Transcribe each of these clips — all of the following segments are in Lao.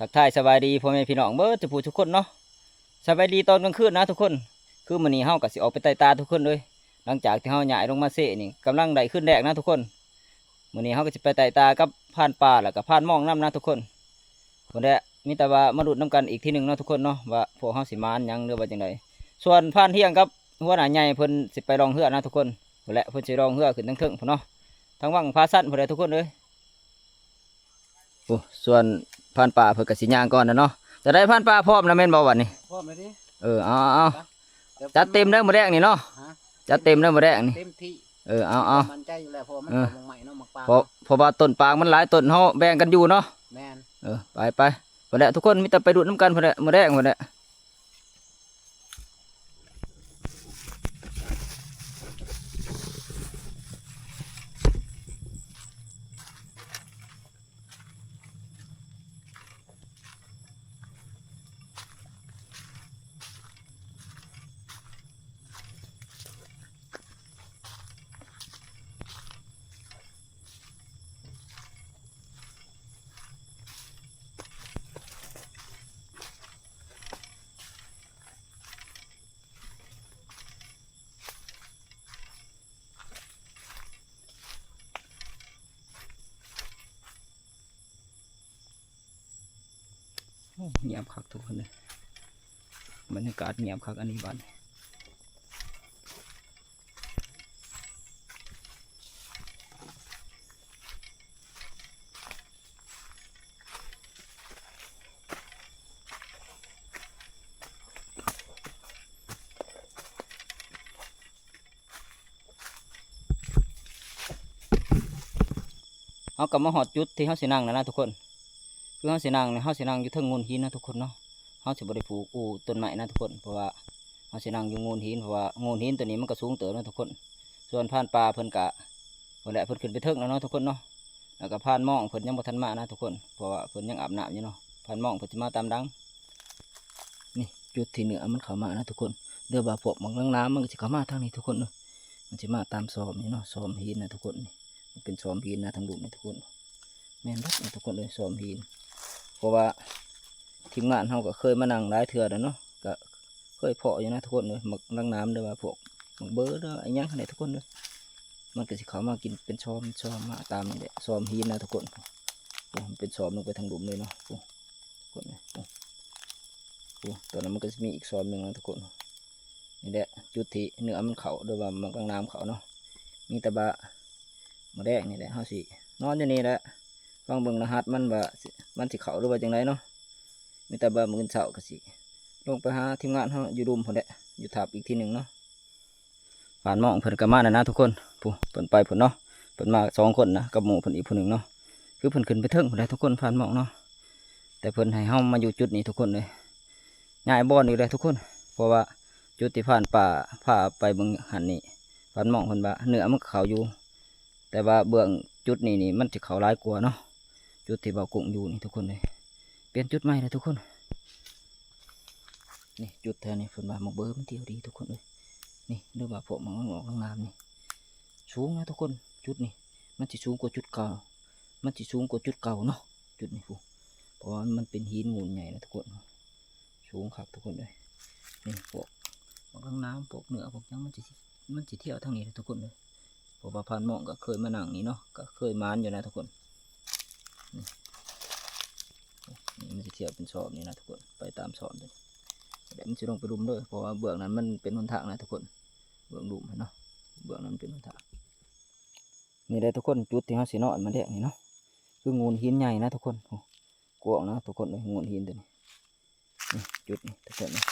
ທັກທາຍສະບາຍດີພໍ່ແມ່ພີ່ນ້ອງເບິດທຸກຜູ້ທຸກຄົນເນາະ. ສະບາຍດີຕອນກາງຄືນນະທຸກຄົນ. ຄືມື້ນີ້ເຮົາກໍຊິອອກໄປໄຕ່ຕາທຸກຄົນເອີຍ. ຫຼັງຈາກທີ່ເຮົາຍ້າຍລົງມາເຊນີ້ ກຳລັງໄດ້ຄືນແລກນະທຸກຄົນ. ມື້ນີ້ເຮົາກໍຊິໄປໄຕ່ຕາກັບພານປ່າ ແລ້ວກໍພານມອງນຳນະທຸກຄົນ. ພຸ້ນແຫຼະ ມີແຕ່ວ່າມາລຸ້ນນຳກັນອີກທີໜຶ່ງເນາະທຸກຄົນເນາະ ວ່າພວກເຮົາຊິໝານຫຍັງ ຫຼືວ່າຈັ່ງໃດ. ສ່ວນພານທ່ຽງກັບຫົວໜ້າໃຫຍ່ເພິ່ນຊິໄປລ່ອງເຮືອນະທຸກຄົນ. ພຸ້ນແຫຼະ ເພິ່ນຊິລ່ອງເຮືອຂຶ້ນທາງເທິງພຸ້ນເນາະ ທາງວັງຜາຊັນພຸ້ນແຫຼະທຸກຄົນເອີຍ. ໂອ້ ສ່ວນພານປ່າເພິ່ນກໍຊິຍ່າງກ່ອນນະເນາະ. ຈະໄດ້ພານປ່າພ້ອມແລ້ວແມ່ນບໍ່ບັດນີ້? ພ້ອມແລ້ວຕິ. ເອີ ເອົາໆ ໄປ ຈັດເຕັມເດີມື້ແລງນີ້ເນາະ. ຮະ? ຈັດເຕັມເດີມື້ແລງນີ້. ເຕັມທີ່. ເອີ ເອົາໆ ໝັ້ນໃຈຢູ່ແລ້ວ ເພາະວ່າມັນ ເອີ ເຂົ້າໝາກໃໝ່ເນາະ ໝາກປາງ ເພາະ ເພາະວ່າຕົ້ນປາງມັນຫຼາຍຕົ້ນ ເຮົາແບ່ງກັນຢູ່ເນາະ. ແມ່ນ. ເອີ ໄປໆ ພຸ້ນແຫຼະທຸກຄົນ ມີແຕ່ໄປດຸດນຳກັນພຸ້ນແຫຼະ ມື້ແລງພຸ້ນແຫຼະ. ໂອ້ ງຽບຄັກທຸກຄົນເອີຍ ບັນຍາກາດງຽບຄັກອັນນີ້ບັດນີ້. ເຮົາກໍມາຮອດຈຸດທີ່ເຮົາຊິນັ່ງແລ້ວນະທຸກຄົນ. ຄືເຮົາຊິນັ່ງນີ້ ເຮົາຊິນັ່ງຢູ່ເທິງໂງນຫີນນະທຸກຄົນເນາະ. ເຮົາຊິບໍ່ໄດ້ຜູກອູ້ຕົ້ນໄມ້ນະທຸກຄົນ ເພາະວ່າເຮົາຊິນັ່ງຢູ່ໂງນຫີນ ເພາະວ່າໂງນຫີນໂຕນີ້ມັນກໍສູງເຕີບນະທຸກຄົນ. ສ່ວນພານປ່າເພິ່ນກະ ພຸ້ນແຫຼະ ເພິ່ນຂຶ້ນໄປເທິງແລ້ວເນາະທຸກຄົນເນາະ. ແລ້ວກໍພານມອງເພິ່ນຍັງບໍ່ທັນມານະທຸກຄົນ ເພາະວ່າເພິ່ນຍັງອາບນ້ຳຢູ່ເນາະ. ພານມອງເພິ່ນຊິມາຕາມຫຼັງ. ນີ້ຈຸດທີ່ເໜືອມັນເຂົ້າມານະທຸກຄົນ ຫຼືວ່າພວກໝາກນາງນາມມັນກໍຊິເຂົ້າມາທາງນີ້ທຸກຄົນເອີຍ. ມັນຊິມາຕາມຊອມນີ້ເນາະ ຊອມຫີນນະທຸກຄົນ. ນີ້ມັນເປັນຊອມຫີນນະ ທາງລຸ່ມນີ້ທຸກຄົນ. ແມ່ນເບິດນະທຸກຄົນເອີຍ ຊອມຫີນ ເພາະວ່າທີມງານເຮົາກໍເຄີຍມານັ່ງຫຼາຍເທື່ອແລ້ວເນາະ ກໍເຄີຍເພາະຢູ່ນະທຸກຄົນເອີຍ. ໝາກນາງນາມ ຫຼືວ່າພວກໝາກເບີ ຫຼືອີ່ຫຍັງຫັ້ນແຫຼະທຸກຄົນເອີຍ ມັນກໍຊິເຂົ້າມາກິນເປັນຊອມ ຊອມມາຕາມນີ້ແຫຼະ ຊອມຫີນນະທຸກຄົນ. ໂອ້ ມັນເປັນຊອມລົງໄປທາງລຸ່ມເລີຍເນາະ ໂອ້ ທຸກຄົນເອີຍ. ໂອ້ ໂອ້ ຕອນນັ້ນມັນກໍຊິມີອີກຊອມໜຶ່ງນະທຸກຄົນ. ນີ້ແຫຼະຈຸດທີ່ເໜືອມັນເຂົ້າ ຫຼືວ່າໝາກນາງນາມເຂົ້າເນາະ. ມີແຕ່ວ່າມື້ແລງນີ້ແຫຼະ ເຮົາຊິນອນຢູ່ນີ້ແຫຼະ ຟັງເບິ່ງລະຫັດມັນວ່າ ມັນຊິເຂົ້າ ຫຼືວ່າຈັ່ງໃດເນາະ. ມີແຕ່ວ່າມື້ອື່ນເຊົ້າກໍຊິລົງໄປຫາທີມງານເຮົາຢູ່ລຸ່ມພຸ້ນແຫຼະ ຢູ່ທັບອີກທີໜຶ່ງເນາະ. ພານມອງເພິ່ນກໍມາແລ້ວນະທຸກຄົນ. ຜູ້ ເພິ່ນໄປພຸ້ນເນາະ ເພິ່ນມາສອງຄົນນະ ກັບໝູ່ເພິ່ນອີກຜູ້ໜຶ່ງເນາະ. ຄືເພິ່ນຂຶ້ນໄປເທິງພຸ້ນແຫຼະທຸກຄົນ ພານມອງເນາະ. ແຕ່ເພິ່ນໃຫ້ເຮົາມາຢູ່ຈຸດນີ້ທຸກຄົນເອີຍ. ຍ້າຍບ່ອນອີກແລ້ວທຸກຄົນ ເພາະວ່າຈຸດທີ່ພານປ່າພາໄປເບິ່ງຫັ້ນນີ້ ພານມອງເພິ່ນວ່າເໜືອມັນກໍເຂົ້າຢູ່ ແຕ່ວ່າເບື້ອງຈຸດນີ້ນີ້ມັນຈະເຂົ້າຫຼາຍກວ່າເນາະ ຈຸດທີ່ບ່າວກຸ້ງຢູ່ນີ້ທຸກຄົນເອີຍ. ປ່ຽນຈຸດໃໝ່ແລ້ວທຸກຄົນ. ນີ້ຈຸດແຖວນີ້ເພິ່ນວ່າໝາກເບີມັນທ່ຽວດີທຸກຄົນເອີຍ. ນີ້ ຫຼືວ່າພວກໝາກງອກນາງນາມນີ້ ສູງນະທຸກຄົນ. ຈຸດນີ້ມັນຊິສູງກວ່າຈຸດເກົ່າ ມັນຊິສູງກວ່າຈຸດເກົ່າເນາະ ຈຸດນີ້ພຸ້ນ ເພາະວ່າມັນເປັນຫີນໂງນໃຫຍ່ນະທຸກຄົນ. ສູງຄັກທຸກຄົນເອີຍ. ນີ້ພວກໝາກນາງນາມ ພວກເໜືອ ພວກຫຍັງ ມັນຊິ ມັນຊິທ່ຽວທາງນີ້ແຫຼະທຸກຄົນເອີຍ. ເພາະວ່າພານມອງກໍເຄີຍມານັ່ງນີ້ເນາະ ກໍເຄີຍໝານຢູ່ນະທຸກຄົນ. ນີ້ ນີ້ມັນຊິທ່ຽວເປັນຊອມນີ້ນະທຸກຄົນ ໄປຕາມຊອມນີ້ ແລ້ວມັນຊິລົງໄປລຸ່ມເດີ ເພາະວ່າເບື້ອງນັ້ນມັນເປັນຫົນທາງນະທຸກຄົນ. ເບື້ອງລຸ່ມເນາະ ເບື້ອງນັ້ນເປັນຫົນທາງ. ນີ້ແຫຼະທຸກຄົນ ຈຸດທີ່ເຮົາຊິນອນມື້ແລງນີ້ເນາະ ຄືໂງນຫີນໃຫຍ່ນະທຸກຄົນ. ໂອ້ ກວ້າງນະທຸກຄົນເອີຍ ໂງນຫີນໂຕນີ້. ນີ້ຈຸດນີ້ທຸກຄົນ ນີ້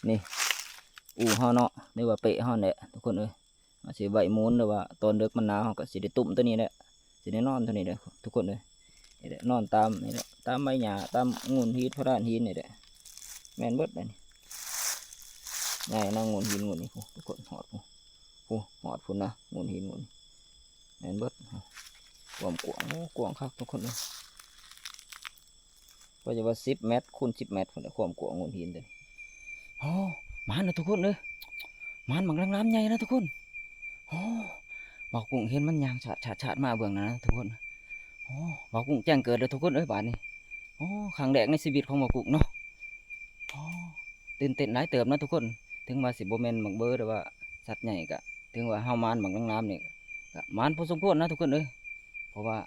ນີ້ອູ່ເຮົາເນາະ ຫຼືວ່າເປ້ເຮົາແຫຼະທຸກຄົນເອີຍ. ເຮົາຊິໄວ້ໝູນ ຫຼືວ່າຕອນເດິກມັນໜາວ ເຮົາກໍຊິໄດ້ຕຸ້ມໂຕນີ້ແຫຼະ ຊິໄດ້ນອນໂຕນີ້ແຫຼະທຸກຄົນເອີຍ. ນີ້ແຫຼະ ນອນຕາມນີ້ແຫຼະ ຕາມໃບຫຍ້າ ຕາມໂງນຫີນ ພະດານຫີນນີ້ແຫຼະ. ແມ່ນເບິດແຫຼະນີ້ ໃຫຍ່ນະ ໂງນຫີນໂງນນີ້ ພຸ້ນ ທຸກຄົນ ຮອດພຸ້ນ ພຸ້ນ ຮອດພຸ້ນນະ ໂງນຫີນໂງນນີ້ ແມ່ນເບິດ. ຄວາມກວ້າງ ໂອ້ ກວ້າງຄັກທຸກຄົນເອີຍ. ກໍຈະວ່າສິບແມັດຄູນສິບແມັດພຸ້ນແຫຼະ ຄວາມກວ້າງໂງນຫີນໂຕນີ້. ໂອ້ ມານນະທຸກຄົນເອີຍ ມານໝາກນາງນາມໃຫຍ່ນະທຸກຄົນ. ໂອ້ ບ່າວກຸ້ງເຫັນມັນຍ່າງຊາດໆໆມາເບື້ອງນັ້ນນະທຸກຄົນ. ໂອ້ ບ່າວກຸ້ງແຈ້ງເກີດແລ້ວທຸກຄົນເອີຍ ບາດນີ້. ໂອ້ ຄັ້ງແລກໃນຊີວິດຂອງບ່າວກຸ້ງເນາະ. ໂອ້ ຕື່ນເຕັ້ນຫຼາຍເຕີບເນາະທຸກຄົນ. ເຖິງວ່າຊິບໍ່ແມ່ນໝາກເບີ ຫຼືວ່າສັດໃຫຍ່ ກະເຖິງວ່າເຮົາໝານໝາກນາງນາມນີ້ ກະໝານພໍສົມຄວນນະທຸກຄົນເອີຍ. ເພາະວ່າ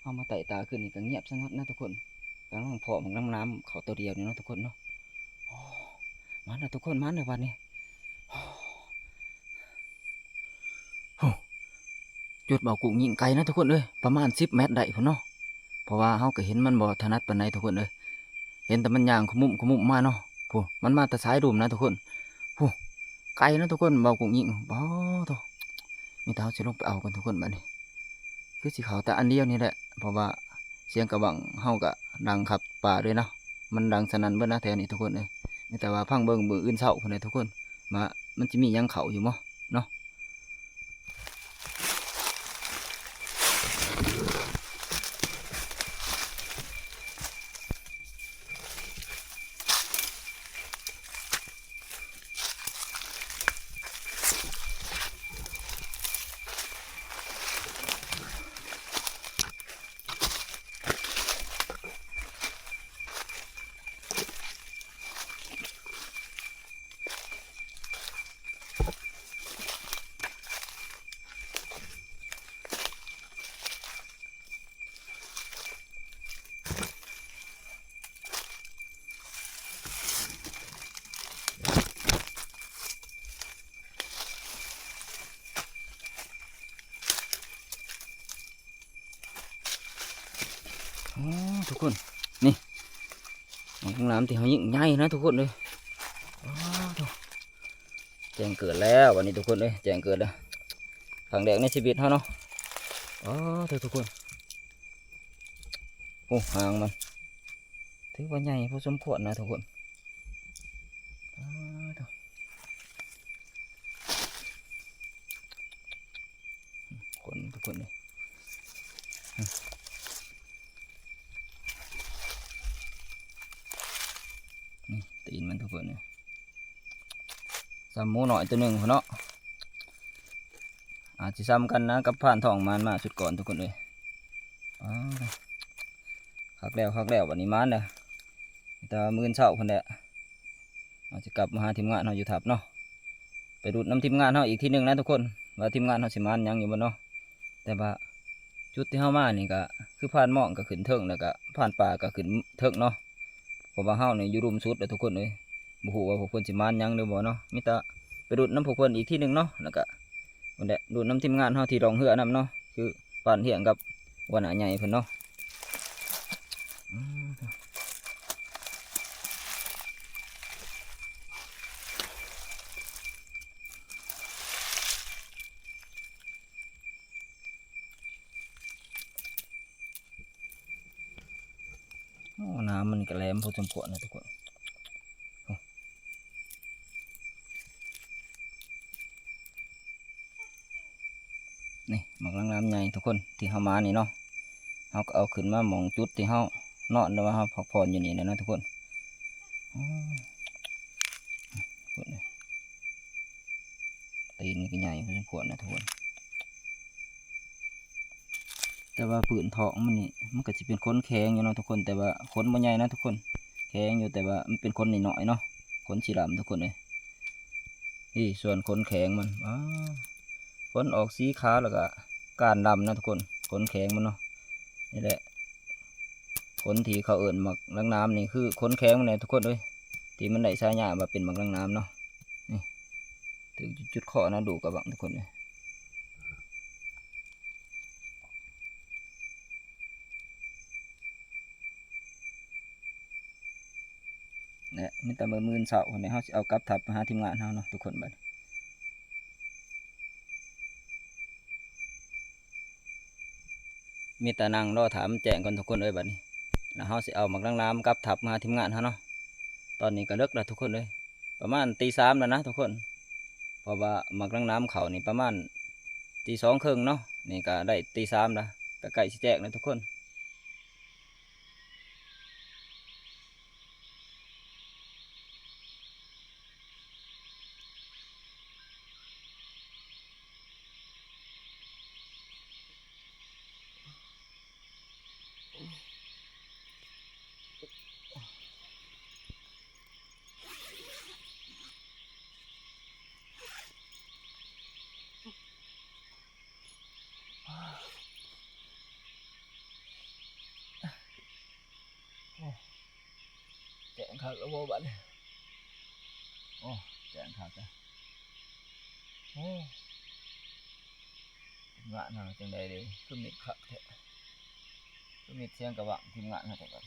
ເຮົາມາໄຕ່ຕາຂຶ້ນນີ້ກະງຽບສະຫງົດນະທຸກຄົນ. ກຳລັງເພາະໝາກນາງນາມເຂົ້າໂຕດຽວນີ້ເນາະທຸກຄົນເນາະ. ໂອ້ ມາແລ້ວທຸກຄົນ ມາແລ້ວບາດນີ້. ໂອ້ ໂອ້ ຈຸດບ່າວກຸ້ງຍິງໄກນະທຸກຄົນເອີຍ ປະມານສິບແມັດໄດ້ພຸ້ນເນາະ. ເພາະວ່າເຮົາກະເຫັນມັນບໍ່ຖະໜັດປານໃດທຸກຄົນເອີຍ. ເຫັນແຕ່ມັນຍ່າງຂະມຸ້ມຂະມຸ້ມມາເນາະ. ພຸ້ນ ມັນມາແຕ່ສາຍລຸ່ມນະທຸກຄົນ. ພຸ້ນ ໄກນະທຸກຄົນ ບ່າວກຸ້ງຍິງ. ໂອ້ໂທ້ ມີແຕ່ເຮົາຊິລົງໄປເອົາກ່ອນທຸກຄົນບາດນີ້. ຄືຊິເຂົ້າແຕ່ອັນດຽວນີ້ແຫຼະ ເພາະວ່າສຽງກະບັງເຮົາກະດັງຄັບປ່າເລີຍເນາະ. ມັນດັງສະໜັ່ນເບິດນະແຖວນີ້ທຸກຄົນເອີຍ. ມີແຕ່ວ່າຟັງເບິ່ງມື້ອື່ນເຊົ້າພຸ້ນແຫຼະທຸກຄົນ ວ່າມັນຊິມີຫຍັງເຂົ້າຢູ່ບໍ່ເນາະ. ໂອ້ ທຸກຄົນ ນີ້ ໝາກນາງນາມທີ່ເຮົາຍິງໃຫຍ່ນະທຸກຄົນເອີຍ. ອ້າວ ແຈ້ງເກີດແລ້ວບາດນີ້ທຸກຄົນເອີຍ ແຈ້ງເກີດແລ້ວ ຄັ້ງແລກໃນຊີວິດເຮົາເນາະ. ອໍ ທຸກຄົນ ໂອ້ ຫາງມັນຖືວ່າໃຫຍ່ພໍສົມຄວນນະທຸກຄົນ. ອໍ ຄົນທຸກຄົນເອີຍ ນີ້ຕີນມັນທຸກຄົນເອີຍ. ສ່ຳໝູນ້ອຍໂຕໜຶ່ງພຸ້ນເນາະ ອາດຊິສ່ຳກັນນະກັບພານທອງມານມາຊຸດກ່ອນທຸກຄົນເອີຍ. ອ້າວ ຄັກແລ້ວ ຄັກແລ້ວ ບາດນີ້ມານແລ້ວ ແຕ່ວ່າມື້ອື່ນເຊົ້າພຸ້ນແຫຼະ ເຮົາຊິກັບມາຫາທີມງານເຮົາຢູ່ທັບເນາະ. ໄປລຸ້ນນຳທີມງານເຮົາອີກທີໜຶ່ງນະທຸກຄົນ ວ່າທີມງານເຮົາຊິມານຫຍັງຢູ່ບໍ່ເນາະ. ແຕ່ວ່າຈຸດທີ່ເຮົາມານີ້ກະຄືພານມອງກະຂຶ້ນເທິງ ແລ້ວກະພານປ່າກະຂຶ້ນເທິງເນາະ. ເພາະວ່າເຮົານີ້ຢູ່ລຸ່ມສຸດແລ້ວທຸກຄົນເອີຍ ບໍ່ຮູ້ວ່າພວກເພິ່ນຊິມານຫຍັງຫຼືບໍ່ເນາະ. ມີແຕ່ໄປລຸ້ນນຳພວກເພິ່ນອີກທີໜຶ່ງເນາະ ແລ້ວກະພຸ້ນແຫຼະ ລຸ້ນນຳທີມງານເຮົາທີ່ລ່ອງເຮືອນຳເນາະ ຄືປ້ານຮຽງກັບຫົວໜ້າໃຫຍ່ເພິ່ນເນາະ. ໂອ້ ໜາມມັນກະແຫຼມພໍສົມຄວນນະທຸກຄົນ. ນີ້ໝາກນາງນາມໃຫຍ່ທຸກຄົນ ທີ່ເຮົາມານີ້ເນາະ ເຮົາກະເອົາຂຶ້ນມາໝ່ອງຈຸດທີ່ເຮົານອນ ຫຼືວ່າເຮົາພັກຜ່ອນຢູ່ນີ້ແຫຼະນະທຸກຄົນ. ໂອ້ ທຸກຄົນເອີຍ ຕີນນີ້ກະໃຫຍ່ພໍສົມຄວນນະທຸກຄົນ. ແຕ່ວ່າພື້ນທ້ອງມັນນີ້ ມັນກະຊິເປັນຂົນແຂງຢູ່ເນາະທຸກຄົນ ແຕ່ວ່າຂົນບໍ່ໃຫຍ່ນະທຸກຄົນ ແຂງຢູ່ ແຕ່ວ່າມັນເປັນຂົນນ້ອຍໆເນາະ ຂົນສີດຳທຸກຄົນເອີຍ. ນີ້ສ່ວນຂົນແຂງມັນ ອ້າ ຂົນອອກສີຂາວ ແລ້ວກະກ້ານດຳນະທຸກຄົນ ຂົນແຂງມັນເນາະ. ນີ້ແຫຼະ ຂົນທີ່ເຂົາເອີ້ນໝາກນາງນາມນີ້ ຄືຂົນແຂງມັນແຫຼະທຸກຄົນເອີຍ ທີ່ມັນໄດ້ສາຍາວ່າເປັນໝາກນາງນາມເນາະ. ນີ້ ຖືກຈຸດເຄາະນະ ດູກກະບັງທຸກຄົນເອີຍ. ແລະ ມີແຕ່ມື້ອື່ນເຊົ້າພຸ້ນແຫຼະ ເຮົາຊິເອົາກັບທັບມາຫາທີມງານເຮົາເນາະທຸກຄົນ. ບາດນີ້ມີແຕ່ນັ່ງລໍຖ້າມັນແຈ້ງກ່ອນທຸກຄົນເອີຍ ບາດນີ້ ແລ້ວເຮົາຊິເອົາໝາກນາງນາມກັບທັບມາຫາທີມງານເຮົາເນາະ. ຕອນນີ້ກະເລິກແລ້ວທຸກຄົນເອີຍ ປະມານຕີສາມແລ້ວນະທຸກຄົນ ເພາະວ່າໝາກນາງນາມເຂົ້ານີ້ປະມານຕີສອງເຄິ່ງເນາະ. ນີ້ກະໄດ້ຕີສາມລະ ກະໃກ້ຊິແຈ້ງແລ້ວທຸກຄົນ. ຄັກແລ້ວບໍ່ບັດນີ້. ໂອ້ ແຈ້ງຄັກແທ້. ໂອ້ ງານເຮົາຈັ່ງໃດເດ້ ຄືມິດຄັກແທ້ ຄືມິດສຽງກະຫວັ່ງທີມງານເຮົາແທ້ບັດ.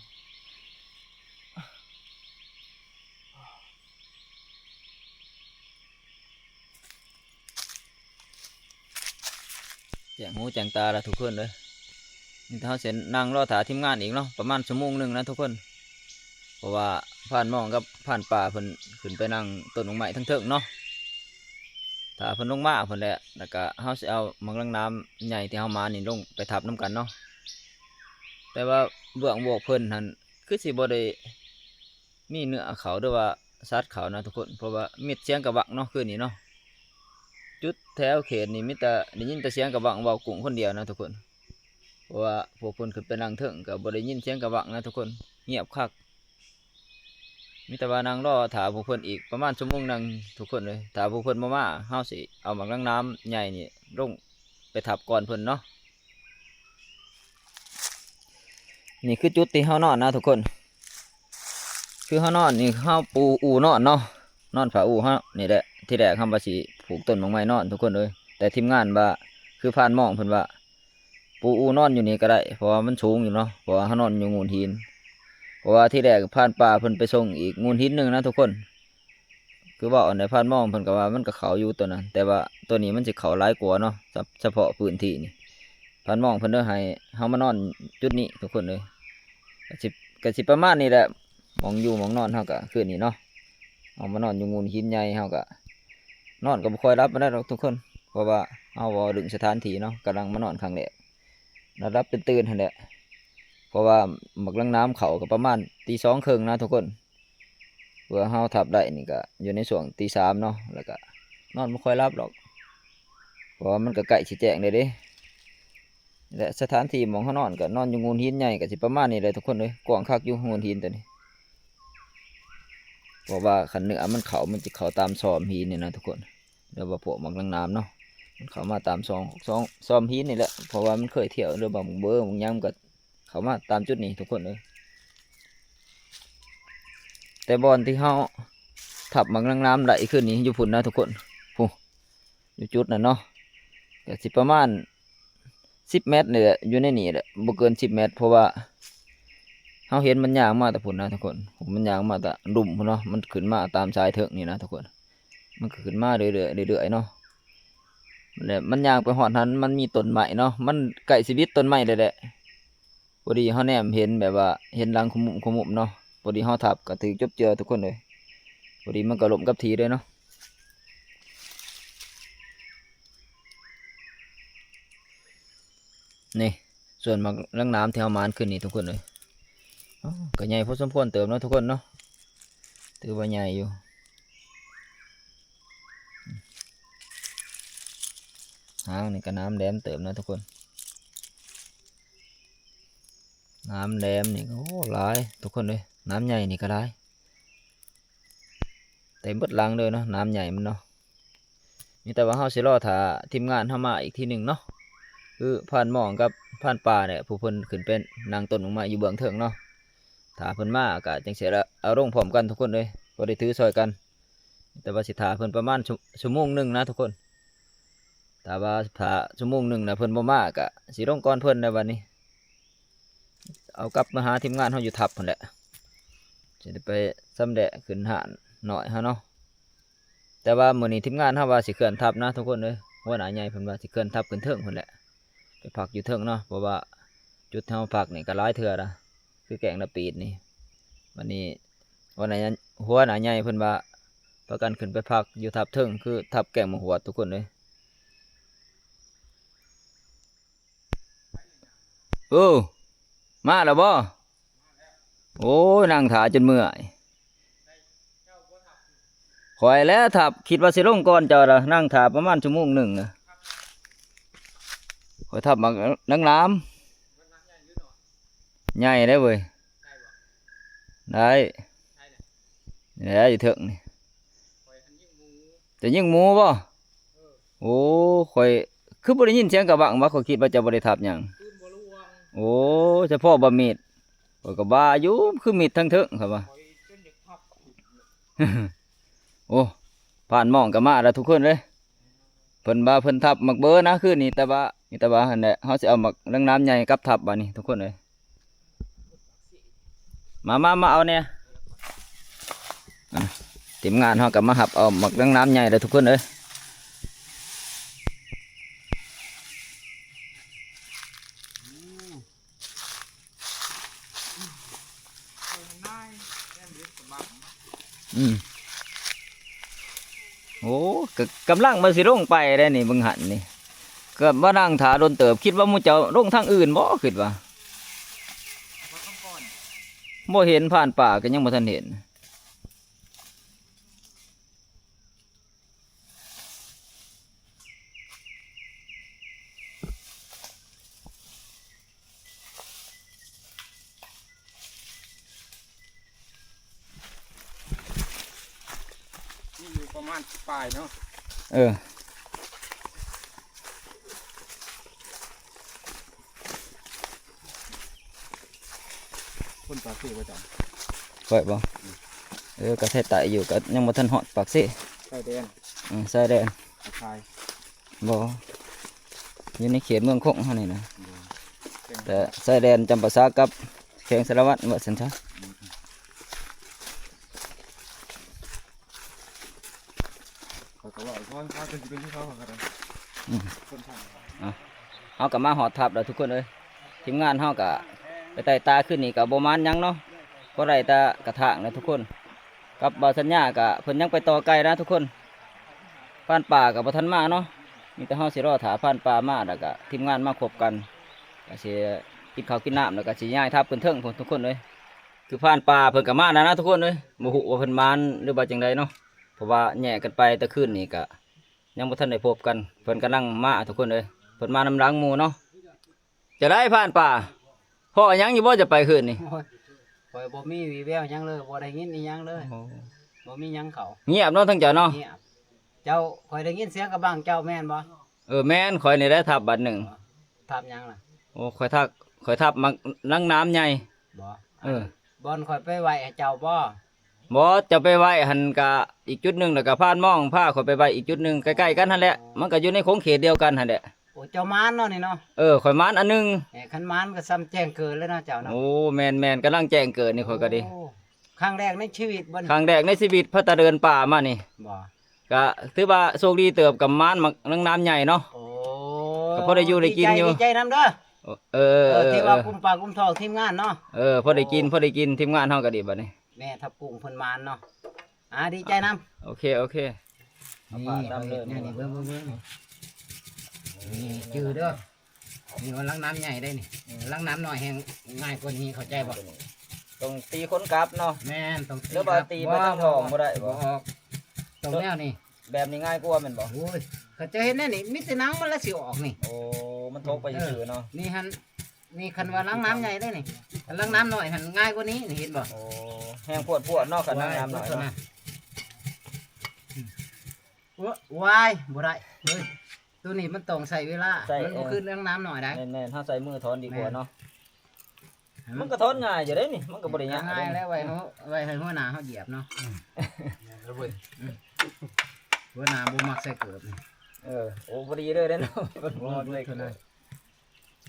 ແຈ້ງຫູແຈ້ງຕາລະທຸກຄົນເອີຍ. ມີແຕ່ເຮົາຊິນັ່ງລໍຖ້າທີມງານອີກເນາະ ປະມານຊົ່ວໂມງໜຶ່ງນະທຸກຄົນ. ເພາະວ່າພານມອງກັບພານປ່າເພິ່ນຂຶ້ນໄປນັ່ງຕົ້ນໝາກໄມ້ທັງເທິງເນາະ ຖ້າເພິ່ນລົງມາພຸ້ນແຫຼະ ແລ້ວກະເຮົາຊິເອົາໝາກນາງນາມໃຫຍ່ທີ່ເຮົາມານີ້ລົງໄປທັບນຳກັນເນາະ. ແຕ່ວ່າເບື້ອງບວກເພິ່ນຫັ້ນຄືຊິບໍ່ໄດ້ ມີເນື້ອເຂົ້າ ຫຼືວ່າສັດເຂົ້ານະທຸກຄົນ ເພາະວ່າມິດສຽງກະຫວັ່ງເນາະ ຄືນນີ້ເນາະ. ຈຸດແຖວເຂດນີ້ມີແຕ່ໄດ້ຍິນແຕ່ສຽງກະຫວັ່ງເວົ້າກຸ້ງຄົນດຽວນະທຸກຄົນ ເພາະວ່າພວກເພິ່ນຂຶ້ນໄປນັ່ງເທິງກະບໍ່ໄດ້ຍິນສຽງກະຫວັ່ງນະທຸກຄົນ ງຽບຄັກ. ມີແຕ່ວ່ານັ່ງລໍຖ້າພວກເພິ່ນອີກປະມານຊົ່ວໂມງໜຶ່ງທຸກຄົນເອີຍ. ຖ້າພວກເພິ່ນບໍ່ມາ ເຮົາຊິເອົາໝາກນາງນາມໃຫຍ່ນີ້ລົງໄປທັບກ່ອນເພິ່ນເນາະ. ນີ້ຄືຈຸດທີ່ເຮົານອນນະທຸກຄົນ ຄືເຮົານອນນີ້ ເຮົາປູອູ່ນອນເນາະ ນອນຜ້າອູ່ເຮົານີ້ແຫຼະ. ທີແລກເຮົາວ່າຊິປູກຕົ້ນໝາກໄມ້ນອນທຸກຄົນເອີຍ ແຕ່ທີມງານວ່າ ຄືພານມອງເພິ່ນວ່າ ປູອູ່ນອນຢູ່ນີ້ກະໄດ້ ເພາະວ່າມັນສູງຢູ່ເນາະ ເພາະວ່າເຮົານອນຢູ່ໂງນຫີນ. ເພາະວ່າທີແລກພານປ່າເພິ່ນໄປສົ່ງອີກໂງນຫີນໜຶ່ງນະທຸກຄົນ ຄືເວົ້າອັນໃດ ພານມອງເພິ່ນກະວ່າມັນກະເຂົ້າຢູ່ໂຕນັ້ນ ແຕ່ວ່າໂຕນີ້ມັນຊິເຂົ້າຫຼາຍກວ່າເນາະ ສະ ສະເພາະພື້ນທີ່ນີ້. ພານມອງເພິ່ນເດີໃຫ້ເຮົາມານອນຈຸດນີ້ທຸກຄົນເອີຍ. ກະຊິ ກະຊິປະມານນີ້ແຫຼະ ໝ່ອງຢູ່ໝ່ອງນອນເຮົາກະຄືນນີ້ເນາະ ເຮົາມານອນຢູ່ໂງນຫີນໃຫຍ່ ເຮົາກະນອນກະບໍ່ຄ່ອຍຫຼັບປານໃດດອກທຸກຄົນ ເພາະວ່າເຮົາບໍ່ລຶ້ງສະຖານທີ່ເນາະ ກຳລັງມານອນຄັ້ງແລກ ຫຼັບໆຕື່ນໆຫັ້ນແຫຼະ. ເພາະວ່າໝາກນາງນາມເຂົ້າກະປະມານຕີສອງເຄິ່ງນະທຸກຄົນ ເພື່ອເຮົາທັບໄດ້ນີ້ກະຢູ່ໃນຊ່ວງຕີສາມເນາະ ແລ້ວກະນອນບໍ່ຄ່ອຍຫຼັບດອກ ເພາະວ່າມັນກະໃກ້ຊິແຈ້ງແລ້ວເດ້. ແລະສະຖານທີ່ໝ່ອງເຮົານອນກະນອນຢູ່ໂງນຫີນໃຫຍ່ ກະຊິປະມານນີ້ແຫຼະທຸກຄົນເອີຍ. ກວ້າງຄັກຢູ່ໂງນຫີນໂຕນີ້ ເພາະວ່າຄັນເນື້ອມັນເຂົ້າ ມັນຊິເຂົ້າຕາມຊອມຫີນນີ້ນະທຸກຄົນ ຫຼືວ່າພວກໝາກນາງນາມເນາະ ມັນເຂົ້າມາຕາມຊອມ ຊອມ ຊອມຫີນນີ້ແຫຼະ ເພາະວ່າມັນເຄີຍທ່ຽວ ຫຼືວ່າໝາກເບີ ໝາກຫຍັງ ມັນກະເຂົ້າມາຕາມຈຸດນີ້ທຸກຄົນເອີຍ. ແຕ່ບ່ອນທີ່ເຮົາທັບໝາກນາງນາມໄດ້ຄືນນີ້ຢູ່ພຸ້ນນະທຸກຄົນ ພຸ້ນ ຢູ່ຈຸດນັ້ນເນາະ ກະຊິປະມານສິບແມັດນີ້ແຫຼະ ຢູ່ໃນນີ້ແຫຼະ ບໍ່ເກີນສິບແມັດ ເພາະວ່າເຮົາເຫັນມັນຍ່າງມາແຕ່ພຸ້ນນະທຸກຄົນ ມັນຍ່າງມາແຕ່ລຸ່ມພຸ້ນເນາະ ມັນຂຶ້ນມາຕາມສາຍເທິງນີ້ນະທຸກຄົນ ມັນກະຂຶ້ນມາເລື້ອຍໆ ເລື້ອຍໆເນາະ. ແລ້ວມັນຍ່າງໄປຮອດຫັ້ນ ມັນມີຕົ້ນໄມ້ເນາະ ມັນໃກ້ຊິບິດຕົ້ນໄມ້ແລ້ວແຫຼະ. ພໍດີເຮົາແນມເຫັນແບບວ່າເຫັນຫຼັງຂະມຸມຂະມຸມເນາະ ພໍດີເຮົາທັບກະຖືກຈົບເຈືອທຸກຄົນເອີຍ. ພໍດີມັນກະລົ້ມກັບທີ່ເລີຍເນາະ. ນີ້ສ່ວນໝາກນາງນາມທີ່ເຮົາໝານຂຶ້ນນີ້ທຸກຄົນເອີຍ ໂອ້ ກະໃຫຍ່ພໍສົມຄວນເຕີບເນາະທຸກຄົນເນາະ ຖືວ່າໃຫຍ່ຢູ່. ຫາງນີ້ກະໜາມແຫຼມເຕີບນະທຸກຄົນ ໜາມແຫຼມນີ້ກະ ໂອ້ ຫຼາຍທຸກຄົນເອີຍ ໜາມໃຫຍ່ນີ້ກະຫຼາຍ ເຕັມເບິດຫຼັງເລີຍເນາະ ໜາມໃຫຍ່ມັນເນາະ. ມີແຕ່ວ່າເຮົາຊິລໍຖ້າທີມງານເຮົາມາອີກທີໜຶ່ງເນາະ ຄືພານໝອງກັບພານປ່າແຫຼະ ຜູ້ເພິ່ນຂຶ້ນໄປນັ່ງຕົ້ນໝາກໄມ້ຢູ່ເບື້ອງເທິງເນາະ. ຖ້າເພິ່ນມາກະຈັ່ງຊິເອົາລົງພ້ອມກັນທຸກຄົນເອີຍ ພໍໄດ້ຖືຊ່ອຍກັນ. ແຕ່ວ່າຊິຖ້າເພິ່ນປະມານຊົ່ວ ຊົ່ວໂມງໜຶ່ງນະທຸກຄົນ. ຖ້າວ່າຖ້າຊົ່ວໂມງໜຶ່ງນະເພິ່ນບໍ່ມາກະຊິລົງກ່ອນເພິ່ນແລ້ວບັດນີ້ ເອົາກັບມາຫາທີມງານເຮົາຢູ່ທັບພຸ້ນແຫຼະ ຊິໄດ້ໄປຊຳແຫຼະຂຶ້ນຮ້ານນ້ອຍເຮົາເນາະ. ແຕ່ວ່າມື້ນີ້ທີມງານເຮົາວ່າຊິເຄື່ອນທັບນະທຸກຄົນເອີຍ ຫົວໜ້າໃຫຍ່ເພິ່ນວ່າຊິເຄື່ອນທັບຂຶ້ນເທິງພຸ້ນແຫຼະ ໄປພັກຢູ່ເທິງເນາະ ເພາະວ່າຈຸດເຮົາພັກນີ້ກະຫຼາຍເທື່ອລະ ຄືແກ້ງນາປີດນີ້. ບັດນີ້ຫົວໜ້າ ຫົວໜ້າໃຫຍ່ເພິ່ນວ່າພາກັນຂຶ້ນໄປພັກຢູ່ທັບເທິງ ຄືທັບແກ້ງໝາກຫວດທຸກຄົນເອີຍ. ເອີ ມາແລ້ວບໍ່? ໂອ້ຍ ນັ່ງຖ້າຈົນເມື່ອຍ. ຂ້ອຍແຫຼະທັບ ຄິດວ່າຊິລົງກ່ອນເຈົ້າລະ ນັ່ງຖ້າປະມານຊົ່ວໂມງໜຶ່ງນະ. ຂ້ອຍທັບໝາກນາງນາມ ໃຫຍ່ເດ້ເວີຍ. ໄດ້ ແຫຼະ ຢູ່ເທິງນີ້. ເຈົ້າຍິງໝູບໍ່? ໂອ້ ຂ້ອຍຄືບໍ່ໄດ້ຍິນສຽງກະບັງວະ ຂ້ອຍຄິດວ່າເຈົ້າບໍ່ໄດ້ທັບຫຍັງ. ໂອ້ ສະເພາະວ່າມິດ ຂ້ອຍກະວ່າຢູ່ ຄືມິດທາງເທິງ ຂ້ອຍວ່າ. ໂອ້ ຜ່ານໝ້ອງກໍມາແລ້ວທຸກຄົນເອີຍ. ເພິ່ນວ່າເພິ່ນທັບໝາກເບີນະຄືນນີ້ ແຕ່ວ່າ ມີແຕ່ວ່າຫັ້ນແຫຼະ ເຮົາຊິເອົາໝາກນາງນາມໃຫຍ່ກັບທັບບາດນີ້ທຸກຄົນເອີຍ. ມາ ມາ ມາເອົາແດ່. ອ່ະ ທີມງານເຮົາກໍມາຮັບເອົາໝາກນາງນາມໃຫຍ່ແລ້ວທຸກຄົນເອີຍ. ອືມ ໂອ້ ກະກຳລັງວ່າຊິລົງໄປແລ້ວນີ້ ເບິ່ງຫັ້ນນີ້ ກໍມານັ່ງຖ້າດົນເຕີບ ຄິດວ່າໝູ່ເຈົ້າລົງທາງອື່ນບໍ ຄິດວ່າ ບໍ່ເຫັນ ຜ່ານປ່າກໍຍັງບໍ່ທັນເຫັນ. ມີຢູ່ປະມານສິບປາຍເນາະ. ເອີ. ຄົນປາກເຊບໍ່ເຈົ້າ? ຂ້ອຍບໍ່? ອືມ ເອີ ກໍແທ້ໄຕຢູ່ ກໍຍັງບໍ່ທັນຮອດປາກເຊ. ຊາຍແດນ. ອືມ ຊາຍແດນ. ໄປຂາຍ? ບໍ່ ຢູ່ໃນເຂດເມືອງຄົງເຮົານີ້ນະ. ແຕ່ຊາຍແດນຈຳປາສັກກັບແຂວງສາລະວັນ ວ່າຊັ້ນຊະ. ຂ້ອຍກໍເວົ້າ ຂ້ອຍ ຂ້ອຍກໍຊິເປັນຄືເຂົາ ຂ້ອຍກໍໄດ້. ອືມ ຄົນທາງ ອ່ະ ເຮົາກໍມາຮອດທັບແລ້ວທຸກຄົນເອີຍ. ທີມງານເຮົາກໍໄປໄຕ່ຕາຂຶ້ນນີ້ກໍບໍ່ໝານຫຍັງເນາະ ພໍໄດ້ແຕ່ກະຖາງນະທຸກຄົນ. ກັບບ່າວສັນຍາກໍເພິ່ນຍັງໄປຕໍ່ໄກ່ນະທຸກຄົນ. ຜ່ານປ່າກໍບໍ່ທັນມາເນາະ ມີແຕ່ເຮົາຊິລໍຖ້າຜ່ານປ່າມາ ແລ້ວກໍທີມງານມາຄົບກັນ ກໍຊິກິນເຂົ້າກິນນ້ຳ ແລ້ວກໍຊິຍ້າຍທັບຂຶ້ນເທິງພຸ້ນທຸກຄົນເອີຍ. ຄືຜ່ານປ່າເພິ່ນກໍມາແລ້ວນະທຸກຄົນເອີຍ ບໍ່ຮູ້ວ່າເພິ່ນໝານຫຼືວ່າຈັ່ງໃດເນາະ ເພາະວ່າແຍກກັນໄປແຕ່ຄືນນີ້ກໍຍັງບໍ່ທັນໄດ້ພົບກັນ. ເພິ່ນກຳລັງມາທຸກຄົນເອີຍ ເພິ່ນມານຳຫຼັງໝູ່ເນາະ. ຈະໄດ້ຜ່ານປ່າ ພໍ້ຫຍັງຢູ່ບໍ່ ຈະໄປຄືນນີ້? ໂອ້ຍ ຂ້ອຍບໍ່ມີວີ່ແວວຫຍັງເລີຍ ບໍ່ໄດ້ຍິນອີ່ຫຍັງເລີຍ. ໂອ້ ບໍ່ມີຫຍັງເຂົ້າ ງຽບເນາະ ທາງເຈົ້າເນາະ. ງຽບ. ເຈົ້າ ຂ້ອຍໄດ້ຍິນສຽງກະບັງເຈົ້າແມ່ນບໍ່? ເອີ ແມ່ນ ຂ້ອຍນີ້ແຫຼະທັບບາດໜຶ່ງ. ທັບຫຍັງລະ? ໂອ້ ຂ້ອຍທັບ ຂ້ອຍທັບໝາກນາງນາມໃຫຍ່. ບໍ່? ເອີ ບ່ອນຂ້ອຍໄປໄຫວ້ໃຫ້ເຈົ້າບໍ່? ບໍ່ ເຈົ້າໄປໄຫວ້ຫັ້ນກະອີກຈຸດໜຶ່ງ ແລ້ວກະຜ່ານມອງພາຂ້ອຍໄປໄຫວ້ອີກຈຸດໜຶ່ງ ໃກ້ໆກັນຫັ້ນແຫຼະ ມັນກະຢູ່ໃນຂົງເຂດດຽວກັນຫັ້ນແຫຼະ. ໂອ້ ເຈົ້າໝານເນາະນີ້ເນາະ. ເອີ ຂ້ອຍໝານອັນໜຶ່ງ. ເອີ ຄັນໝານກໍສ່ຳແຈ້ງເກີດເລີຍເນາະເຈົ້າເນາະ. ໂອ້ ແມ່ນໆ ກຳລັງແຈ້ງເກີດນີ້ຂ້ອຍກໍດີ. ໂອ້ ຄັ້ງແລກໃນຊີວິດບໍ່ນີ້? ຄັ້ງແລກໃນຊີວິດ ພາແຕ່ເດີນປ່າມານີ້. ບໍ່? ກະຖືວ່າໂຊກດີເຕີບ ກັບໝານໝາກນາງນາມໃຫຍ່ເນາະ. ໂອ້ ກໍພໍໄດ້ຢູ່ໄດ້ກິນຢູ່. ດີໃຈ ດີໃຈນຳເດີ. ເອີ ເອີ ທີ່ວ່າກຸມປາກກຸມທ້ອງທີມງານເນາະ. ເອີ ພໍໄດ້ກິນ ພໍໄດ້ກິນ ທີມງານເຮົາກໍດີບັດນີ້. ແມ່ທັບກຸ້ງເພິ່ນໝານເນາະ. ອ່າ ດີໃຈນຳ. ໂອເຄ ໂອເຄ. ນີ້ ເອົາປາກດຳເລີຍ ນີ້ ນີ້ ເບິ່ງ ເບິ່ງ ເບິ່ງ ນີ້ຈື່ເດີ. ນີ້ວ່າລັງນ້ຳໃຫຍ່ໄດ໋ນີ້. ອືມ ລັງນ້ຳນ້ອຍແຮ່ງງ່າຍກວ່ານີ້ ເຂົ້າໃຈບໍ່? ຕ້ອງຕີຂົນກັບເນາະ. ແມ່ນ ຕ້ອງຕີ ຫຼືວ່າຕີໄປທາງທ້ອງບໍ່ໄດ້ບໍ່? ບໍ່ອອກ ຕ້ອງແນວນີ້. ແບບນີ້ງ່າຍກວ່າແມ່ນບໍ່? ໂອ້ຍ ເຂົາເຈົ້າເຮັດແນວນີ້ ມີແຕ່ໜັງມັນລະຊິອອກນີ້. ໂອ້ ມັນຕົກໄປຊື່ໆເນາະ. ນີ້ຫັ້ນ ນີ້ຄັນວ່າລັງນ້ຳໃຫຍ່ເດ້ນີ້ ຄັນລັງນ້ຳນ້ອຍຫັ້ນງ່າຍກວ່ານີ້ນີ້ ເຫັນບໍ່? ໂອ້ ແຮງພວດໆເນາະ ຄັນລັງນ້ຳນ້ອຍເນາະ. ໂອ້ ວາຍ ບໍ່ໄດ້ເຮີ້ຍ ໂຕນີ້ມັນຕ້ອງໃຊ້ເວລາ ໃຊ້ ມັນບໍ່ ເອີ ຄືລັງນ້ຳນ້ອຍໄດ໋. ແມ່ນໆ ເຮົາໃຊ້ມືຖອນດີກວ່າເນາະ. ແມ່ນ ມັນກໍຖອນງ່າຍຢູ່ເດ້ນີ້ ມັນກໍບໍ່ໄດ້ຍາກ ກໍງ່າຍແລ້ວ ເດ້ນີ້ ໄວ້ເຮົາ ໄວ້ໃຫ້ຫົວໜ້າເຮົາຢຽບເນາະ. ອືມ ແມ່ນແລ້ວເວີຍ ອືມ ຫົວໜ້າບໍ່ມັກໃສ່ເກີບນີ້. ເອີ ໂອ້ ພໍດີເລີຍເດ້ເນາະ ບໍ່ມັກໃສ່ເກີບ.